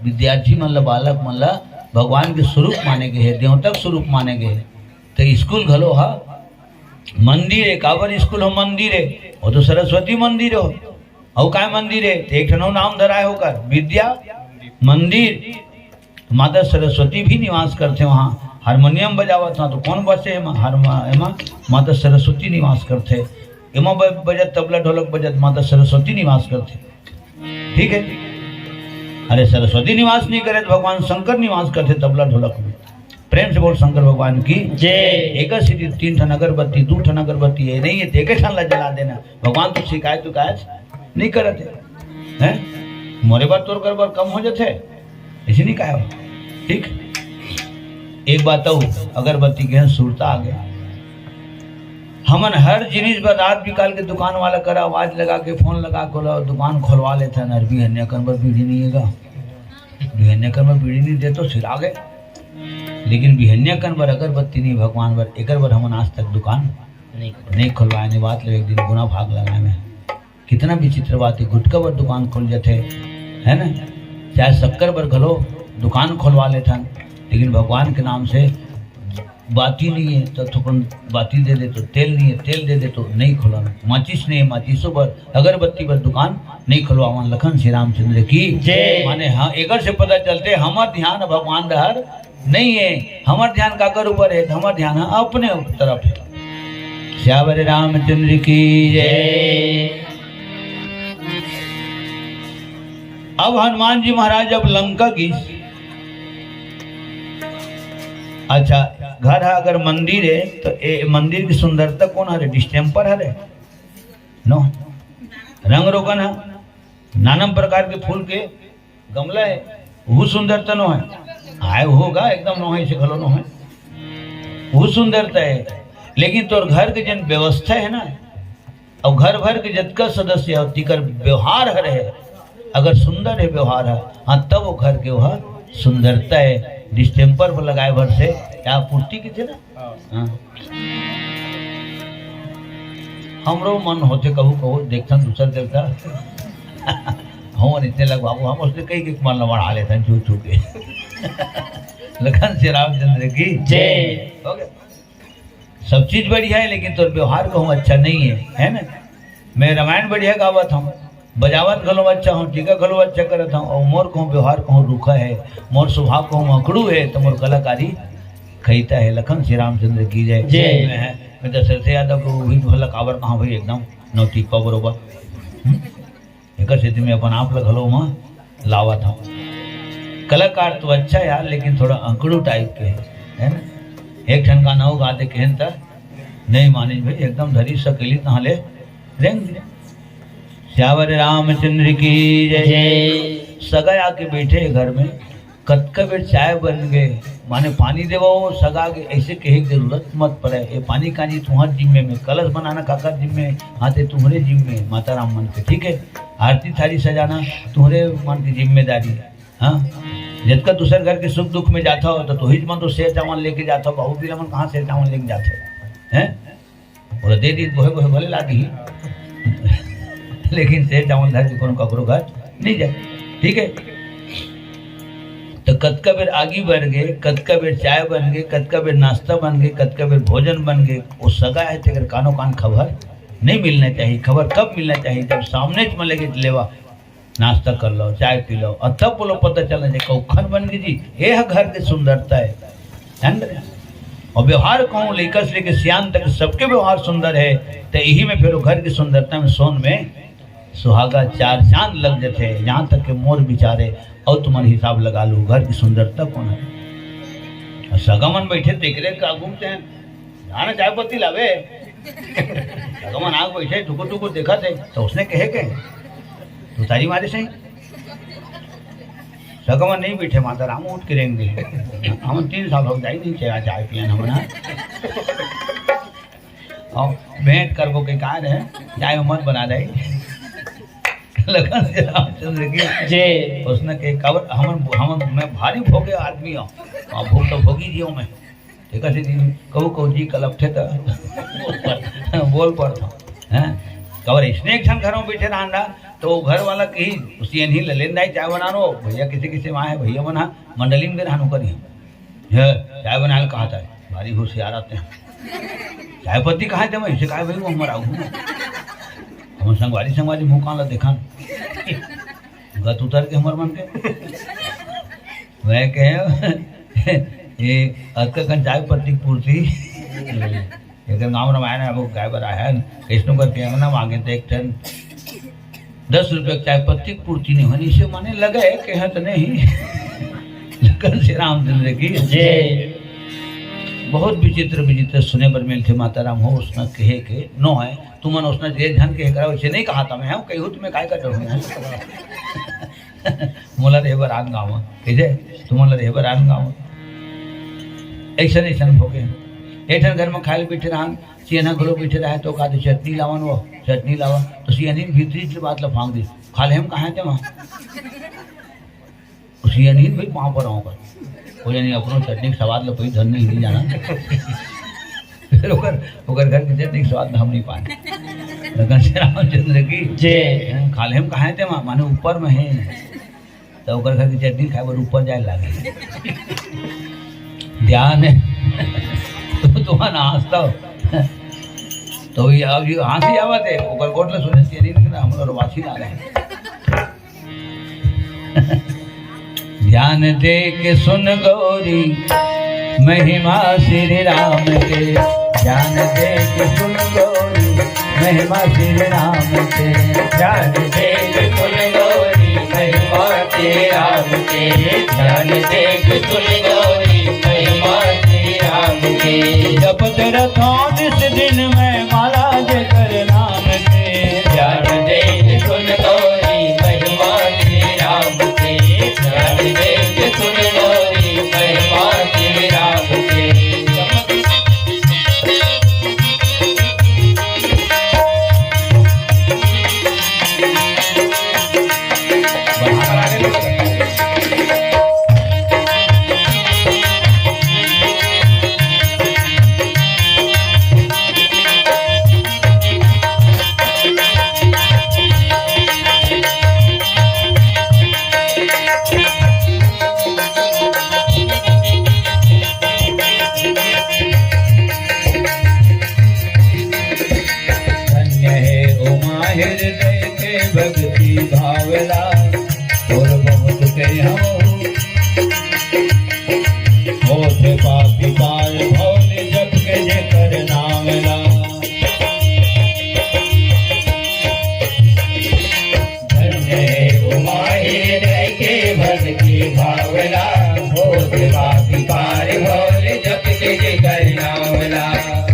विद्यार्थी मन ला, बालक मन ला भगवान के स्वरूप माने गए हे, देवता के स्वरूप माने गए हे। तो स्कूल घलो ह मंदिर हे, काबर स्कूल हो मंदिर हे, वो तो सरस्वती मंदिर हो। अउ काय मंदिर हे? तो एक ठन अउ नाम धराए होकर विद्या मंदिर। माता सरस्वती भी निवास करथे वहाँ। हारमोनियम बजावत ह तो कौन बसे एमा? हारमो-, एमा माता सरस्वती निवास करथे। एमा ब-, बजत तबला ढोलक बजत माता सरस्वती निवास करथे। ठीक है? अरे सरस्वती निवास नहीं करे तो भगवान शंकर निवास करथे तबला ढोलक में। प्रेम से बोल शंकर भगवान की जय। एक सीधी तीन ठन अगरबत्ती, दू ठन अगरबत्ती, ये नहीं है, तो एक ठन ला जला देना। भगवान तो शिकायत उकायत नहीं करत हे, हैं? मोरे बर तोर कर बर कम हो जाथे, ऐसे नहीं कहा। ठीक, एक बात अउ, अगरबत्ती के सुरता आ गया। हमन हर जिनिस बर रात बिकाल के दुकान वाला करा आवाज लगा के, फोन लगा के ओला दुकान खोलवा लेथन, अरे बिहनिया कन बर बीड़ी नहीं हे गा, बिहनिया कन बर बीड़ी नहीं दे तो सिरा गए। लेकिन बिहनिया कन बर अगरबत्ती नहीं भगवान बर, एकर बर हमन आज तक दुकान नहीं खोलवाए। नहीं, बात ले एक दिन गुना भाग लगाए में। कितना विचित्र बात हे, गुटखा बर दुकान खोल जाथे, है ना? चाहे शक्कर बर घलो दुकान खोलवा लेथन, लेकिन भगवान के नाम से बाती नहीं है तो थोकन बाती दे दे, तो तेल नहीं है, तेल दे दे तो नहीं खुलवाना, माचिस नहीं है, माचिसों बर, अगरबत्ती बर दुकान नहीं खुलवावन। लखन श्री रामचंद्र की जय। माने हाँ, एकर से पता चलथे हमर ध्यान भगवान डहर नहीं है, हमर ध्यान काकर ऊपर है, हमर ध्यान है अपने तरफ है। सियावर रामचंद्र की जय। अब हनुमान जी महाराज अब लंका गिस, अच्छा, घर है अगर मंदिर है तो ए मंदिर की सुंदरता कौन हरे? डिस्टेम्पर हरे? नो, रंग रोगन है, नाना प्रकार के फूल के गमला है, वो सुंदरता नो है। आए होगा एकदम नो है, इसे घलो नो है, वो सुंदरता है। लेकिन तोर घर के जन व्यवस्था है ना, अउ घर भर के जतका सदस्य हे, तिकर व्यवहार हर हे, अगर सुंदर हे व्यवहार ह, हाँ, तब वो घर के वह सुंदरता हे। डिस्टेम्पर पर लगाए भर से या पुट्टी किथे ना? हाँ। हमरो मन होथे कहू कहू, देखथन दूसर देवता। हम इतने लगवाबो, हम उसने कही के मन ला बढ़ा लेथन छू छू के। लखन श्री रामचंद्र की जय। हो गया। सब चीज बढ़िया है, लेकिन तोर व्यवहार कहूँ अच्छा नहीं है, है ना? मैं रामायण बढ़िया गावत हूँ, बजावत घलो अच्छा हूँ, टीका घलो अच्छा करत हूँ, और मोर कहूँ व्यवहार कहूँ रूखा है, मोर स्वभाव कहूँ अकड़ू है, तो मोर कलाकारी खईता है। लखन श्री रामचंद्र की जय। जय। मैं है, मैं दशरथ यादव को भी भला काबर कहाँ भाई, एकदम नौटिप्पा बरोबर। हम्म? एकर सेती मैं अपन आप ल घलो म लावत हूँ। कलाकार तो अच्छा यार, लेकिन थोड़ा अंकड़ू टाइप के है, है ना? एक ठन गाना वो गा दे कहेन त नहीं मानिस भाई, एकदम धरी सकेली तहाँ ले रेंग दे। सियावर रामचंद्र की जय। जय। सगा आके बैठे घर में, कतका बेर चाय बन गे, माने पानी देवा हो, सगा के ऐसे कहे के जरूरत मत पड़े। ये पानी कानी तुम्हार जिम्मे में, कलश बनाना काकर जिम्मे, हाथे तुम्हरे जिम्मे, माता राम मन के, ठीक है? आरती थारी सजाना तुम्हरे मन की जिम्मेदारी। हाँ, जतका दूसर घर के सुख दुख में जाता हो तो तुहिच मन तो सेर चावल लेके जाता हो, बाबू पीला मन कहाँ सेर चावल लेके जाते हैं? ओला दे दी, बोहे बोहे भले ला दी, लेकिन सेर चावल धर के कोनो ककरो घर नहीं जाए, ठीक है? तो कतका बेर आगी बन गे, कतका बेर चाय बन गे, कतका बेर नाश्ता बन गे, कतका बेर भोजन बन गे, वो सगा है तेकर कानो कान खबर नहीं मिलना चाहिए। खबर कब मिलना चाहिए? जब सामने च में लेके लेवा, नाश्ता कर लो, चाय पी लो, और तब बोलो पता चलना चाहिए कौखन बन गे जी, ये है घर की सुंदरता है, है ना? और व्यवहार कहूँ लइका से लेके सियान तक सबके व्यवहार सुंदर है, तो यही में फिर वो घर की सुंदरता में सोन में सुहागा चार चांद लग जाते हैं। यहाँ तक के मोर बिचारे और तुम्हारे हिसाब लगा लो, घर की सुंदरता कौन है? और सगा मन बैठे देख रहे का घूमते हैं, जाना चाय पत्ती लावे। सगा मन आग बैठे टुकुर टुकुर देखा थे, तो उसने कहे के, तू तारी मारे सही। सगा मन नहीं बैठे, माता राम उठ के रेंग दे। हम तीन साल हो जाए नहीं चाय, चाय पियन हमन ह। और भेंट करबो के का रहे, चाय मत बना दे। लखन श्री रामचंद्र की जय। उसने के कवर हमन, हमन मैं भारी भोगे आदमी हूँ, और भोग तो भोगी दियो मैं। ठीक है जी, कहू कहू जी कलपथे त बोल पड़ता, हैं? कवर इसने एक ठन घर में बैठे रहन ना, तो वो घर वाला कही, "उसी एनही ले लेन दाई चाय बनानो, भैया किसी किसी वहाँ है, भैया बना, मंडली में रहन ओकर ही। ये चाय बनाए कहा था, भारी होशियार आते हैं। चाय पत्ती कहाँ थे, मैं इसे कहा भाई, वो हमारा आऊ। हम संगवारी, संगवारी मुँह कान ला देखा, गत उतर के हमार मन के।" मैं कहे, "ये अतका कन चाय पत्ती की पूर्ति, एकर गाँव रामायण है, वो गाय बर आया है, कैसनो करके अंगना मांगे तो एक ठन दस रुपये की चाय पत्ती की पूर्ति नहीं होनी, इसे माने लगे कहे तो नहीं।" लखन श्री रामचंद्र की जय। बहुत विचित्र विचित्र सुने बर मिलथे, माता राम हो, उसना कहे के नो है, तुमन उसना जे झन कहे करा, वैसे नहीं कहा था मैं, हम कहूँ तुम्हें काय का डर हूँ। मोला रहे बर आन गाँव, कहिथे, तुमन ला रहे बर आन गाँव। ऐसन, ऐसन भोगे। एक ठन घर में खाए ले बैठे रहन, सियनहा घलो बैठे रहे, तो कहा, "चटनी लावन वो, चटनी लावा।" तो सियनही भीतरी से बात ला फांक दी, "खा ले हम कहाँ थे वहाँ।" सियनही भाई पाँव पर आऊँगा। वो यानी अपनो चटनी के स्वाद ला कोई धन नहीं, नहीं जाना। फिर ओकर, ओकर घर के चटनी के स्वाद में हम नहीं पाए। लखन श्री रामचंद्र की जय। "खा ले हम कहाँ थे वहाँ?" माने ऊपर में है। तो ओकर घर के चटनी खाए बर ऊपर जाए लागे। ध्यान है। तुमन हंसता हो। तो ये अब ये हंसी आवत है, ओकर गोठ ले सुने से नहीं निकला, हम लोग वासी ना रहे। ध्यान दे के सुन गौरी, महिमा श्री राम के। ध्यान दे के सुन गौरी, महिमा श्री राम के। ध्यान दे के सुन गौरी, महिमा श्री राम के। ध्यान दे के सुन गौरी, महिमा श्री राम के। जपत रथों निस दिन मैं माला जेकर नाम के। ध्यान दे के सुन गौरी, महिमा श्री राम के। ध्यान दे के सुन गौरी, महिमा श्री राम के। धन्य हे उमा हृदय के भक्ति भावला, और बहुत के हम होत पापी पार भव ले जप के जेकर नाम ला। धन्य हे उमा हृदय के भक्ति भावला, होत पापी पार भव ले जप के जेकर नाम ला।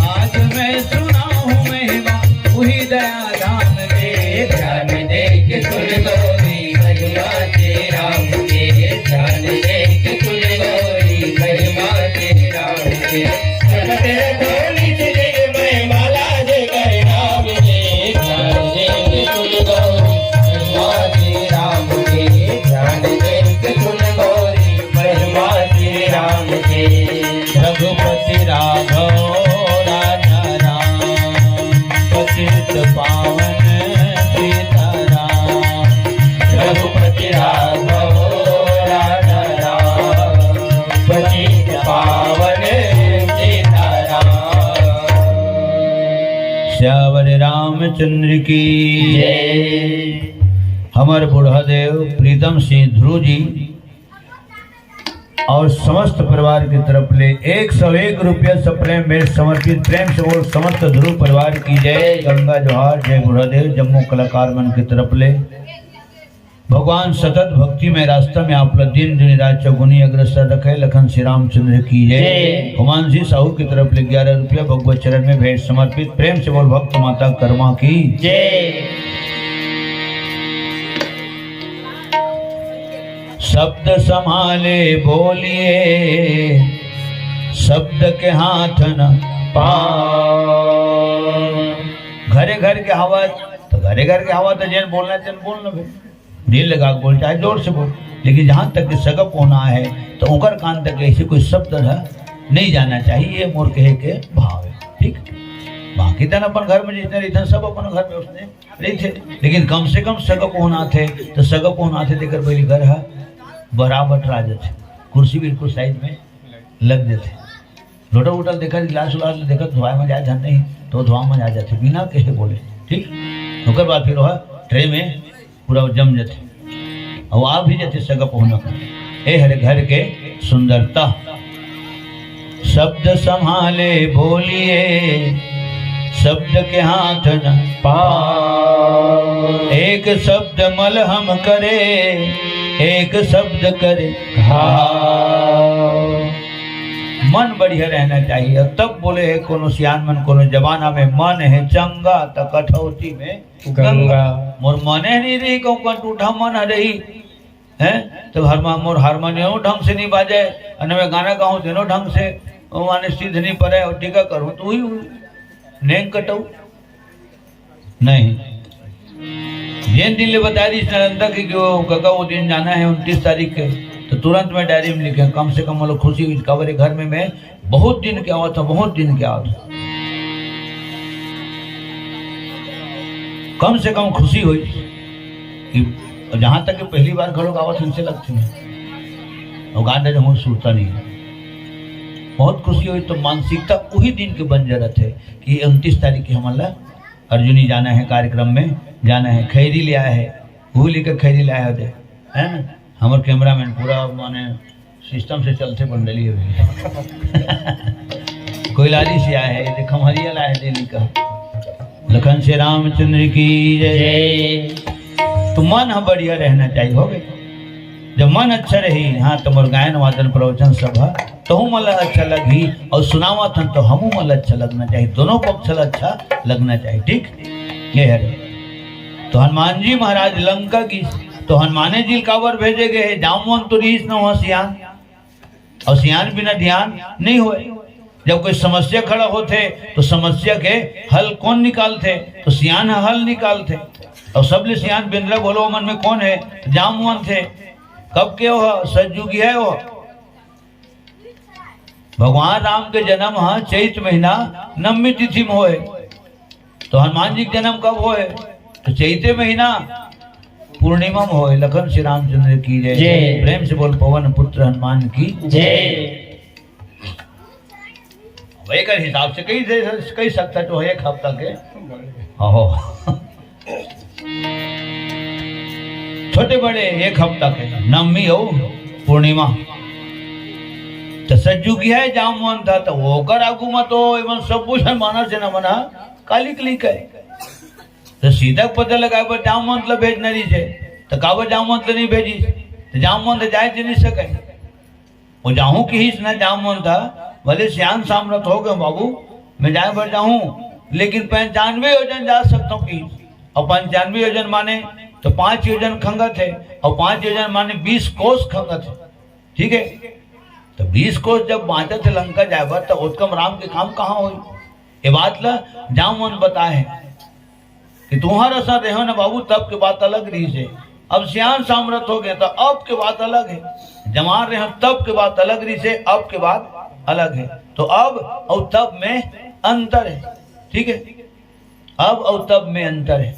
आज मैं सुनाहूँ महिमा उही दया धाम के। ध्यान दे के सुन गौरी, महिमा श्री राम के। ध्यान दे के सुन गौरी, महिमा श्री राम के। जपत रथों निस दिन मैं माला जेकर नाम के। ध्यान दे के सुन गौरी, महिमा श्री राम के। ध्यान दे के सुन गौरी, महिमा श्री राम के। रघुपति राघव राजा राम, पतित पावन सीताराम। रघुपति राघव राजा राम, पतित पावन सीताराम। सियावर रामचंद्र की जय। हमर बूढ़ा देव प्रीतम सिंह ध्रुव जी और समस्त परिवार की तरफ ले एक सौ एक रुपया सप्रेम भेंट समर्पित। प्रेम से बोल समस्त ध्रुव परिवार की जय। गंगा जोहार, जय बूढ़ा देव, जम्मो कलाकार मन की तरफ ले। भगवान सतत भक्ति में रास्ता में आप ला दिन दिन रात चौगुनी अग्रसर रखे। लखन श्री रामचंद्र की जय। जय। हुमांशी साहू की तरफ ले ग्यारह रुपया भगवत चरण में भेंट समर्पित। प्रेम से बोल भक्त माता कर्मा की जय। शब्द संभाले बोलिए, शब्द के हाथ न पाओ। घरे घर के हवा, तो घरे घर के हवा तो जेन बोलना, तेन बोल न भाई। दिल लगा के बोल, चाहे जोर से बोल, लेकिन जहाँ तक के सगा पहुना है, तो ओकर कान तक ऐसे कोई शब्द न नहीं जाना चाहिए, ये मोर कहे के भाव है। ठीक, बाकी तन अपन घर में जितने रहिथन, सब अपन घर में उसने रहिथे, लेकिन कम से कम सगा पहुना थे, तो सगा पहुना थे तेकर पहले घर है बराबर आ जाथे, कुर्सी बिल्कुल साइड में लग जाथे। लोटा वोटा देखत, गिलास उलास देखत, धोवाए में जाए धन नहीं, तो धोवा में आ जाथे, बिना कहे बोले। ठीक, ओकर बाद फिर वह ट्रे में पूरा जम जाथे, और आ भी जाथे सगा पहुना का। ए हरे घर के सुंदरता। शब्द संभाले बोलिए, शब्द के हाथ न पाओ। एक शब्द मलहम करे, एक शब्द करे घाव। मन बढ़िया रहना चाहिए। तब बोले है कोनो सियान मन, कोनो जमाना में मन है चंगा त कठौती में गंगा। मोर मने नहीं रही, कहूँ कन टूठा मन रही, हैं? तब हरमा-, मोर हारमोनियम ढंग से नहीं बाजे, अने मैं गाना गाऊँ, तेनो ढंग से, वो माने सिद्ध नहीं पड़े, और टीका करूँ, तो वही नेंग कटऊ। नहीं। जेन दिन ले बता दी नालंदा की, कि वो कका वो दिन जाना है उनतीस तारीख के, तो तुरंत मैं डायरी में लिखे, कम से कम वो लोग खुशी हुई, काबर घर में मैं बहुत दिन के आवत हूँ, बहुत दिन के आवत हूँ। कम से कम खुशी हुई कि जहाँ तक कि पहली बार घरों आवत, उनसे लगती है। और गांडा जो हूँ, सुरता नहीं है। बहुत खुशी होही। तो मानसिकता उही दिन के बन जरत हे कि उनतीस तारीख के हमन ला अर्जुनी जाना हे, कार्यक्रम में जाना हे, खैरी ले आए हे, वो लेकर खैरी ले आए होते, है ना? हमर कैमरामैन पूरा माने सिस्टम से चलथे मंडली अभी। कोइलारी से आए हे, ये खम्हरिया लाए हे दिल्ली का। लखन से रामचंद्र की जय। जय। तो मन ह बढ़िया रहना चाहिए, हो गए। जब मन अच्छा रही, हाँ, तो मोर गायन वादन प्रवचन सब ह तहू मन ला अच्छा लगही, और सुनावत हन तो हमू मन ला अच्छा लगना चाहिए, दोनों पक्ष ला अच्छा लगना चाहिए, ठीक? ये हरे। तो हनुमान जी महाराज लंका की, तो हनुमाने जी काबर भेजे गए हे? जामवंत तो रीस न हुआ सियान, और सियान बिना ध्यान नहीं होए। जब कोई समस्या खड़ा होथे तो समस्या के हल कौन निकालथे? तो सियान ह हल निकालथे। और सबले सियान बेंदरा बोलो मन में कौन हे? जामवंत हे। कब के हो? सतयुगी हे वो। भगवान राम के जन्म ह चैत महीना नवमी तिथि में होए। तो हनुमान जी के जन्म कब होए? तो चैते महीना पूर्णिमा में होए। लखन श्री रामचंद्र की जय। जय। प्रेम से बोल पवन पुत्र हनुमान की जय। अब एकर हिसाब से कही, कही सकता तो एक हफ्ता के। ओहो। छोटे बड़े एक हफ्ता के नवमी हो पूर्णिमा। तो सतयुगी हे जामवंत ह, तो ओकर आगू में तो एमन सब कुछ मानस हे न मना काली कली कहे। तो सीता के पता लगाए बर जामवंत ला भेजना रहिस हे, तो काबर जामवंत ला नहीं भेजिस? तो जामवंत जाए जी नहीं सके। वो जाहूं किहिस न जामवंत ह, भले सियान सामरथ हो गए बाबू, मैं जाए बर जाहूं, लेकिन पंचानवे योजन जा सकता हूँ किहिस। और पंचानवे योजन माने तो पांच योजन खंगत हे, और पांच योजन माने बीस कोस खंगत हे, ठीक हे? तो बीस कोस जब बांचत हे लंका जाए बर, तो ओतका म राम के काम कहाँ होही? ये बात ला जामवंत बताए हे कि तुंहर असन रेहो न बाबू, तब के बात अलग रहिस हे। अब सियान सामरथ हो गए तो अब के बात अलग हे। जवान रेहो तब के बात अलग रहिस हे, अब के बात अलग हे। तो अब और तब में अंतर हे, ठीक हे? अब और तब में अंतर हे।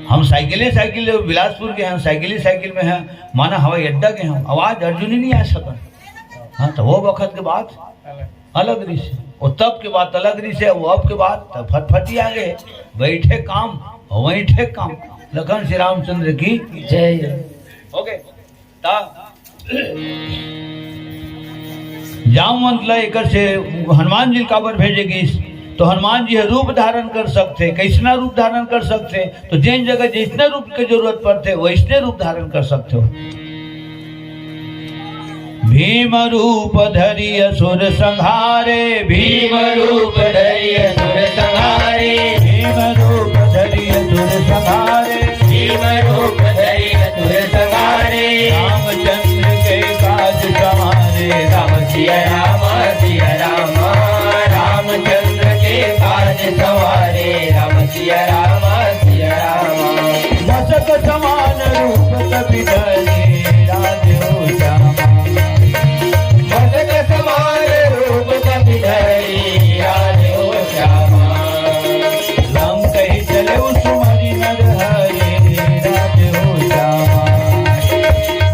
हम साइकिले साइकिल बिलासपुर के हैं, साइकिले साइकिल में हैं, माना हवाई अड्डा के हम, आवाज अर्जुनी नहीं आ सकत। हाँ, तो वो वक्त के बात अलग रहिस हे, वो तब के बात अलग रहिस हे, वो अब के बात तो फटफटी आ गए, बैठे काम, वहीं ठे काम। लखन श्री रामचंद्र की जय। ओके, ता जामवंत ला एकर से हनुमान जी काबर भेजे गिस, तो हनुमान जी ह रूप धारण कर सकथे। कैसना रूप धारण कर सकथे? तो जेन जगह जैसने रूप के जरूरत पड़थे, वैसने रूप धारण कर सकथे। भीम रूप धरि असुर संहारे, भीम रूप धरि असुर संहारे, भीम रूप धरि असुर संहारे, भीम रूप धरि असुर संहारे। रामचंद्र के काज संवारे, राम सिया राम, सिया राम। रामचंद्र के काज संवारे, राम सिया राम, सिया राम। मसक समान रूप कपि धरे, राधे ओ श्यामा। मसक समान रूप कपि धरे, राधे ओ श्यामा। लंकहि चले सुमरि नर हरे, राधे ओ श्यामा।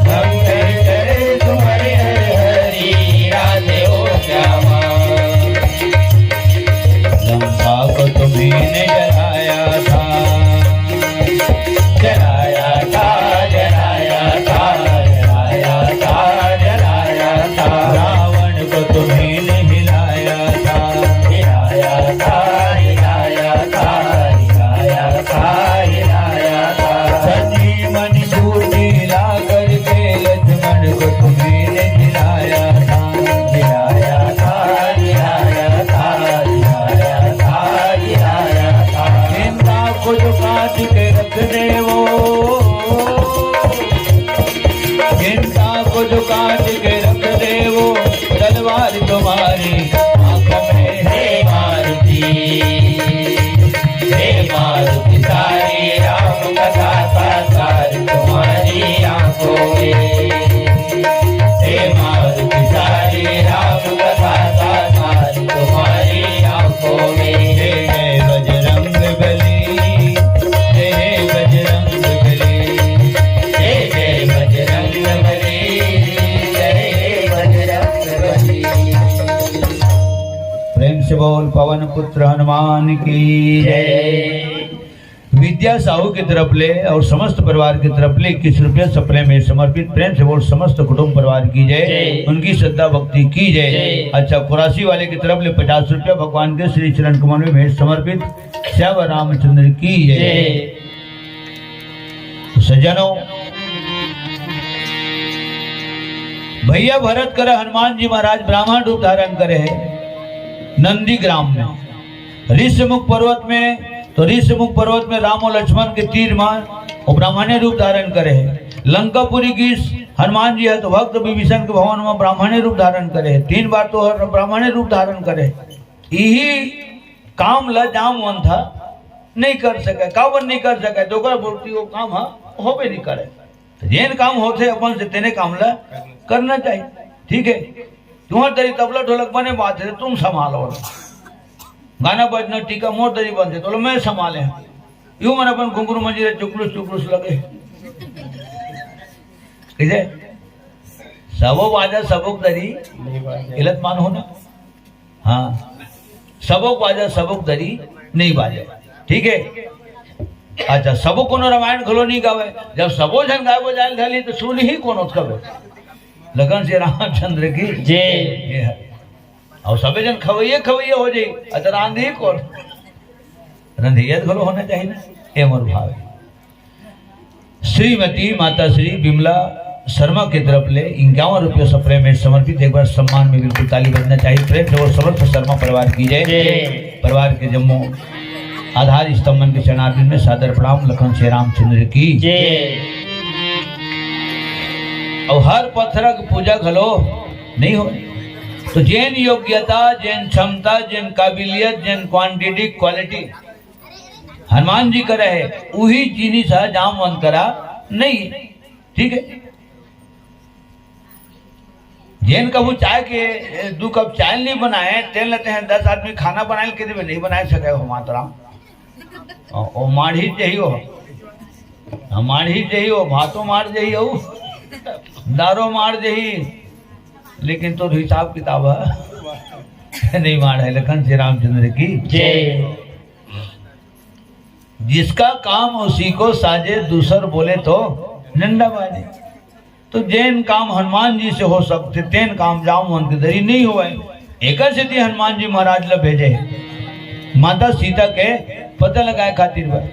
लंकहि चले सुमरि नर हरे, राधे ओ श्यामा। लंका को तुम्ही ने जलाया था, जलाया था, जलाया पवन पुत्र हनुमान की जय। विद्या साहू की तरफ ले और समस्त परिवार की तरफ ले इक्कीस रुपया सपने में समर्पित। प्रेम से बोल, समस्त कुटुंब परिवार की जय, जय। उनकी श्रद्धा भक्ति की जय। जय। अच्छा, कुरासी वाले की तरफ ले पचास रुपया भगवान के श्री चरण कमल में भेंट समर्पित। श्यावर रामचंद्र की जय। जय। तो सज्जनों, भैया भरत कर हनुमान जी महाराज ब्राह्मण रूप धारण करे है नंदी ग्राम में, ऋषमुख पर्वत में। तो ऋषमुख पर्वत में राम और लक्ष्मण के तीर में वो ब्राह्मणे रूप धारण करे है। लंकापुरी गीस हनुमान जी है तो भक्त विभीषण के भवन में ब्राह्मणे रूप धारण करे है। तीन बार तो हर ब्राह्मणे रूप धारण करे है। यही काम ला जामवंत ह नहीं कर सके। काबर नहीं कर सके? तो ओकर पूर्ति वो काम ह होबे नहीं करे। तो जेन काम होथे अपन से तेने काम ला करना चाहिए। ठीक है, तुम्हार तरी तबला ढोलक बने बात है, तुम संभालो। गाना बजना टीका मोर तरी बनथे तो मैं संभाले। यू मन अपन घुंघरू मंजीरा चुकलुस चुकलुस लगे। कइसे? सबो बाजा सबो दरी। गलत मान हो ना? हाँ, सबो बाजा सबो दरी नहीं बाजे। ठीक है। अच्छा, सबो कोनो रामायण घलो नहीं गावे। जब सबो झन गाए बजाए धली तो सुन ही कोनो कबे। लगन से रामचंद्र की जय। ये है। और सबे जन खवैये खवैये हो जाई। अच्छा, रांधी कौन? रंधिया घलो होना चाहिए ना। ये मोर भाव है। श्रीमती माता श्री विमला शर्मा की तरफ ले इक्यावन रुपये सप्रे में समर्पित। एक बार सम्मान में बिल्कुल ताली बजना चाहिए। प्रेम से वो समस्त शर्मा परिवार की जय। जय। परिवार के जम्मो आधार स्तंभन के चरणारविंद में सादर प्रणाम। लखन से रामचंद्र की जय। और हर पत्थर की पूजा घलो नहीं हो, तो जेन योग्यता, जेन क्षमता, जेन काबिलियत, जेन क्वांटिटी, क्वालिटी हनुमान जी करा है, उही जिनिस ह जामवंत करा नहीं। ठीक है, जेन कभू चाय के दू कप चाय नहीं बनाए, तेन लेते हैं दस आदमी खाना बनाए के देवे, नहीं बनाए सके हो मातराम। ओ, ओ माढ़ी जही हो, हाँ, माढ़ी जही हो, भातो मार जही हो, दारो मार जही, लेकिन तो हिसाब किताब है नहीं माढ़ है। लखन से रामचंद्र की जय। जिसका काम उसी को साजे, दूसर बोले तो डंडा बाजे। तो जेन काम हनुमान जी से हो सकथे, तेन काम जामवंत के दरी नहीं होवय। एकर सेती हनुमान जी महाराज ला भेजे हे माता सीता के पता लगाए खातिर बर।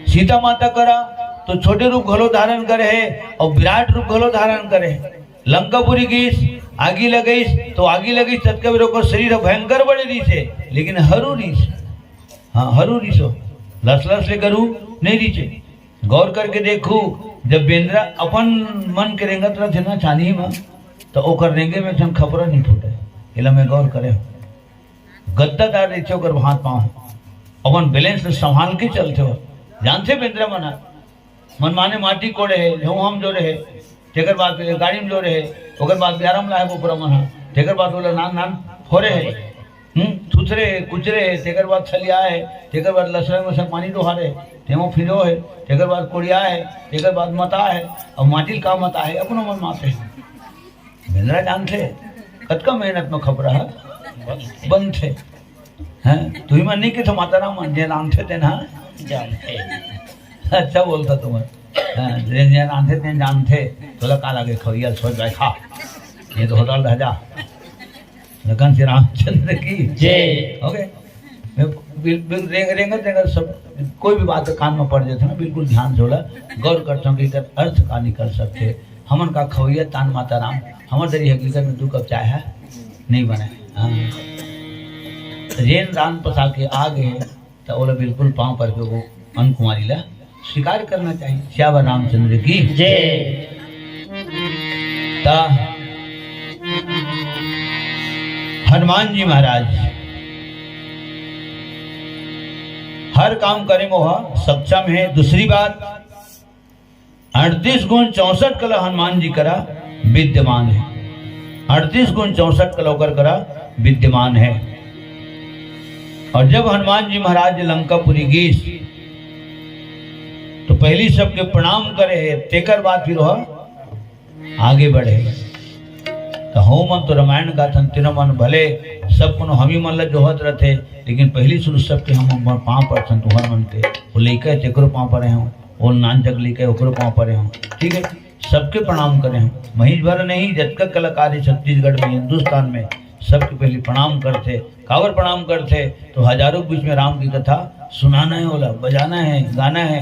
सीता माता करा तो छोटे रूप घलो धारण करे हे और विराट रूप घलो धारण करे हे। लंकापुरी गईस, आगी लगईस, तो आगी लगईस, ततका बेर ओकर शरीर ह भयंकर बड़े रहिस हे, लेकिन हरू रहिस। हाँ, हरू रहिस हो, लस लस ले गरू नहीं रहिस हे। गौर करके देखू, जब बेंदरा अपन मन के रेंगत रहिथे ना छानी म, तो ओकर रेंगे में ठन खपरा नहीं फूटे। एला मैं गौर करे हो, गद्दादार रहिथे ओकर हाथ पाँव, अपन बैलेंस ल संभाल के चलथे हो। जानथे बेंदरा मन ह, मनमाने माटी कोड़े हे, गेहूं हम जोरे हे, तेकर बाद गाड़ी में जोरे हे, ओकर बाद बियारम लाहे कुकुरा मन ह, तेकर बाद ओला नान नान फोरे हे, हम्म, थुथरे हे, कुचरे हे, तेकर बाद थलिया हे, तेकर बाद लसरे में से पानी डोहारे, तेमो फिरो हे, तेकर बाद कोड़िया हे, तेकर बाद मता हे, और माटी ल का मता हे, अपनो मन माते हे। बेंदरा जानथे, कतका मेहनत में खपरा ह बनथे। हैं? तुही मन नहीं कहिथो माता राम मन, जे जानथे तेन ह जानथे। अच्छा बोलता तुमन। हाँ, जे, जे जानथे तेन जानथे, तोला का लागे खवैया सोच भाई खा। ये तो होटल रह जा। लखन श्री रामचंद्र की जय। OK। मैं बिल-, बिल-, रेंग-, रेंगत, रेंगत सब कोई भी बात कान में पड़ जाथे ना, बिल्कुल ध्यान से होला, गौर करथों कि एकर अर्थ का निकल सकथे। हमन का खवैया तान माता राम, हमर दरी हकीकत में दू कप चाय ह नहीं बने। हाँ। जेन रांध पसा के आ गे, त ओला बिल्कुल पाँव पर के वो अनकुमारी ला स्वीकार करना चाहिए। श्यावर रामचंद्र की जय। त हनुमान जी महाराज हर काम करे में ओहा सक्षम हे। दूसरी बात, अड़तीस गुण चौसठ कला हनुमान जी करा विद्यमान हे। अड़तीस गुण चौसठ कला ओकर करा विद्यमान हे। और जब हनुमान जी महाराज लंकापुरी गीस, तो पहली सबके प्रणाम करे हे, तेकर बाद फिर वह आगे बढ़े। तो हो मन तो रामायण गाथन, तिनो मन भले सब कोनो हमी मन ला जोहत रथे, लेकिन पहली शुरू सबके हम अपन पाँव परथन तुहर मन के। वो लइका हे, तेकरो पाँव परे हूँ, वो नानचक लइका हे, ओकरो पाँव परे हूँ। ठीक है, सबके प्रणाम करे हूँ। महींच भर नहीं, जतका कलाकार हे छत्तीसगढ़ में, हिंदुस्तान में, सबके पहली प्रणाम करथे। काबर प्रणाम करथे? तो हजारों के बीच में राम की कथा सुनाना है, ओला बजाना है, गाना है।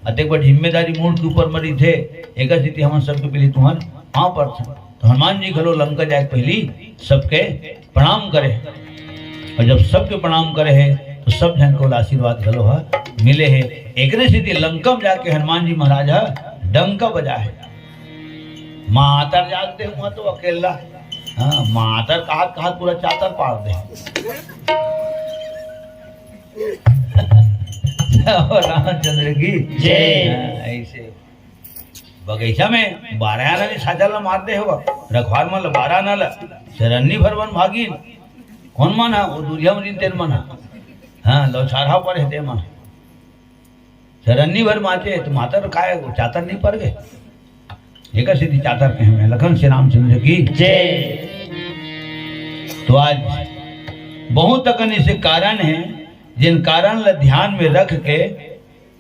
अतेक बड़ जिम्मेदारी मूड़ के ऊपर म रहिथे, एकर सेती हमन सबके पहली तुहर पाँव परथन। तो हनुमान जी घलो लंका जाए के पहली सबके प्रणाम करे। और जब सबके प्रणाम करे हे, तो सब झन के ओला आशीर्वाद घलो ह मिले हे। एकरे सेती लंका में जाके हनुमान जी महाराज ह डंका बजाए हे। मातर जाग दे हुआ तो अकेला। हाँ, मातर कहात कहात पूरा चातर पाड़ दे। रामचंद्र की जय। हाँ, ऐसे बगीचा में बारह आना ने साजा ला मार दे हवा, रखवार मन ला बारह आना ला, चरन्नी भर मन भागिन। कौन मन हा? वो दूरिया में तेन मन हा। हाँ, लौछारहा पर हे ते मन। चरन्नी भर माचे तो मातर काय, वो चातर नहीं पर गए। एकर सेती चातर कहे में लखन श्री रामचंद्र की जय। तो आज बहुत अकन ऐसे कारण है, जिन कारण ला ध्यान में रख के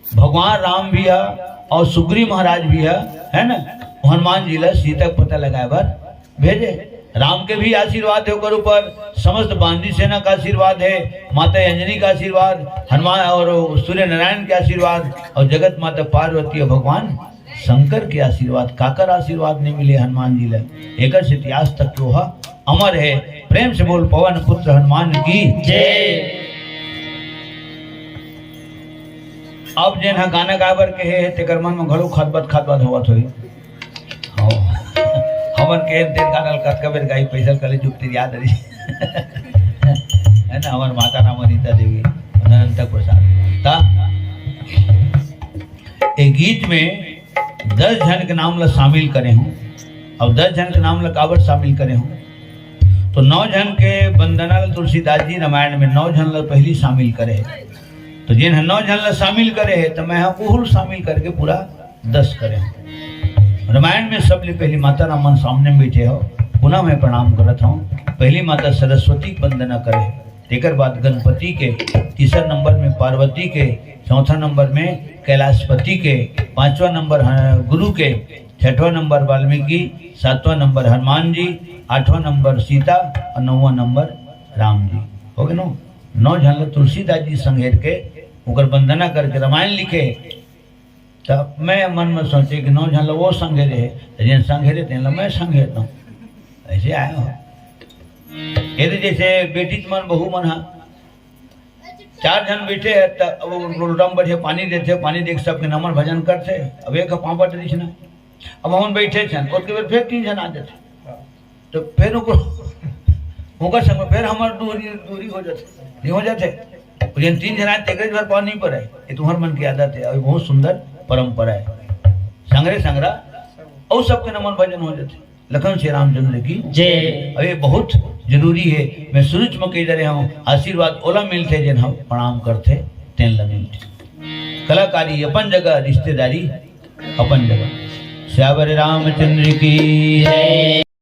भगवान राम भी है और सुग्रीव महाराज भी है, है ना, हनुमान जी ला सीता के पता लगाए बर भेजे। राम के भी आशीर्वाद है ओकर ऊपर, समस्त बानरी सेना का आशीर्वाद है, माता अंजनी का आशीर्वाद, हनुमान और सूर्य नारायण के आशीर्वाद, और जगत माता पार्वती और भगवान शंकर के आशीर्वाद। काकर आशीर्वाद नहीं मिले हनुमान जी ला? एकर सेती आज तक के ओहा अमर है। प्रेम से बोल पवन पुत्र हनुमान की जय। अब जेन ह गाना गाए बर कहे हे, तेकर मन में घलो खदबद खदबद होवत होही। हाँ। हमन के तेन गाना ल कतका बेर गाई, पैसा कले चुप तेरी याद रही। है ना, हमार माता राम अनिता देवी, अनंत प्रसाद। ता ए गीत में दस झन के नाम ला शामिल करे हूँ। अब दस झन के नाम ला काबर शामिल करे हूँ? तो नौ झन के वंदना ला तुलसीदास जी रामायण में नौ झन ला पहली शामिल करे हे। तो जेन ह नौ झन ला शामिल करे हे, तो मैं ह ओहू ला शामिल करके पूरा दस करे हूँ। रामायण में सबले पहली माता राम मन सामने में बैठे हो, पुनः मैं प्रणाम करत हूँ। पहली माता सरस्वती की वंदना करे, तेकर बाद गणपति के, तीसरा नंबर में पार्वती के, चौथा नंबर में कैलाशपति के, पांचवा नंबर ह-, गुरु के, छठवा नंबर वाल्मीकि, सातवां नंबर हनुमान जी, आठवां नंबर सीता और नौवां नंबर राम जी। हो गए नो? नौ झन ला तुलसीदास जी संघेर के ओकर वंदना करके रामायण लिखे। तब मैं मन में सोचे कि नौ झन ला वो संघेरे हे, तो जेन संघेरे तेन ला मैं संघेरता हूँ। ऐसे आए हो। ये तो जैसे बेटी मन, बहू मन हा, चार झन बैठे हे, त अब वो लोटा में बढ़िया पानी देथे, पानी देख सबके नमन भजन करथे। अब एक पापड़ रहिस ना, अब हमन बैठे छन, ओतके बेर फिर तीन झन आ जाथे, तो फिर ओकर, ओकर संग में फिर हमर दूरी, दूरी हो जाथे, नहीं हो जाथे। जेन तीन झन आए, तेकरे भर पाँव नहीं पड़े, ये तुम्हर मन की आदत है। अभी बहुत सुंदर परंपरा है, संगरे संगरा और सबके नमन भजन हो जाथे। लखन श्री रामचंद्र की जय। अब ये बहुत जरूरी है। मैं शुरू म कह दे रहे हूँ, आशीर्वाद ओला मिलथे जेन हम प्रणाम करथे, तेन ला मिलथे। कलाकारी अपन जगह, रिश्तेदारी अपन जगह। श्यावर रामचंद्र की जय।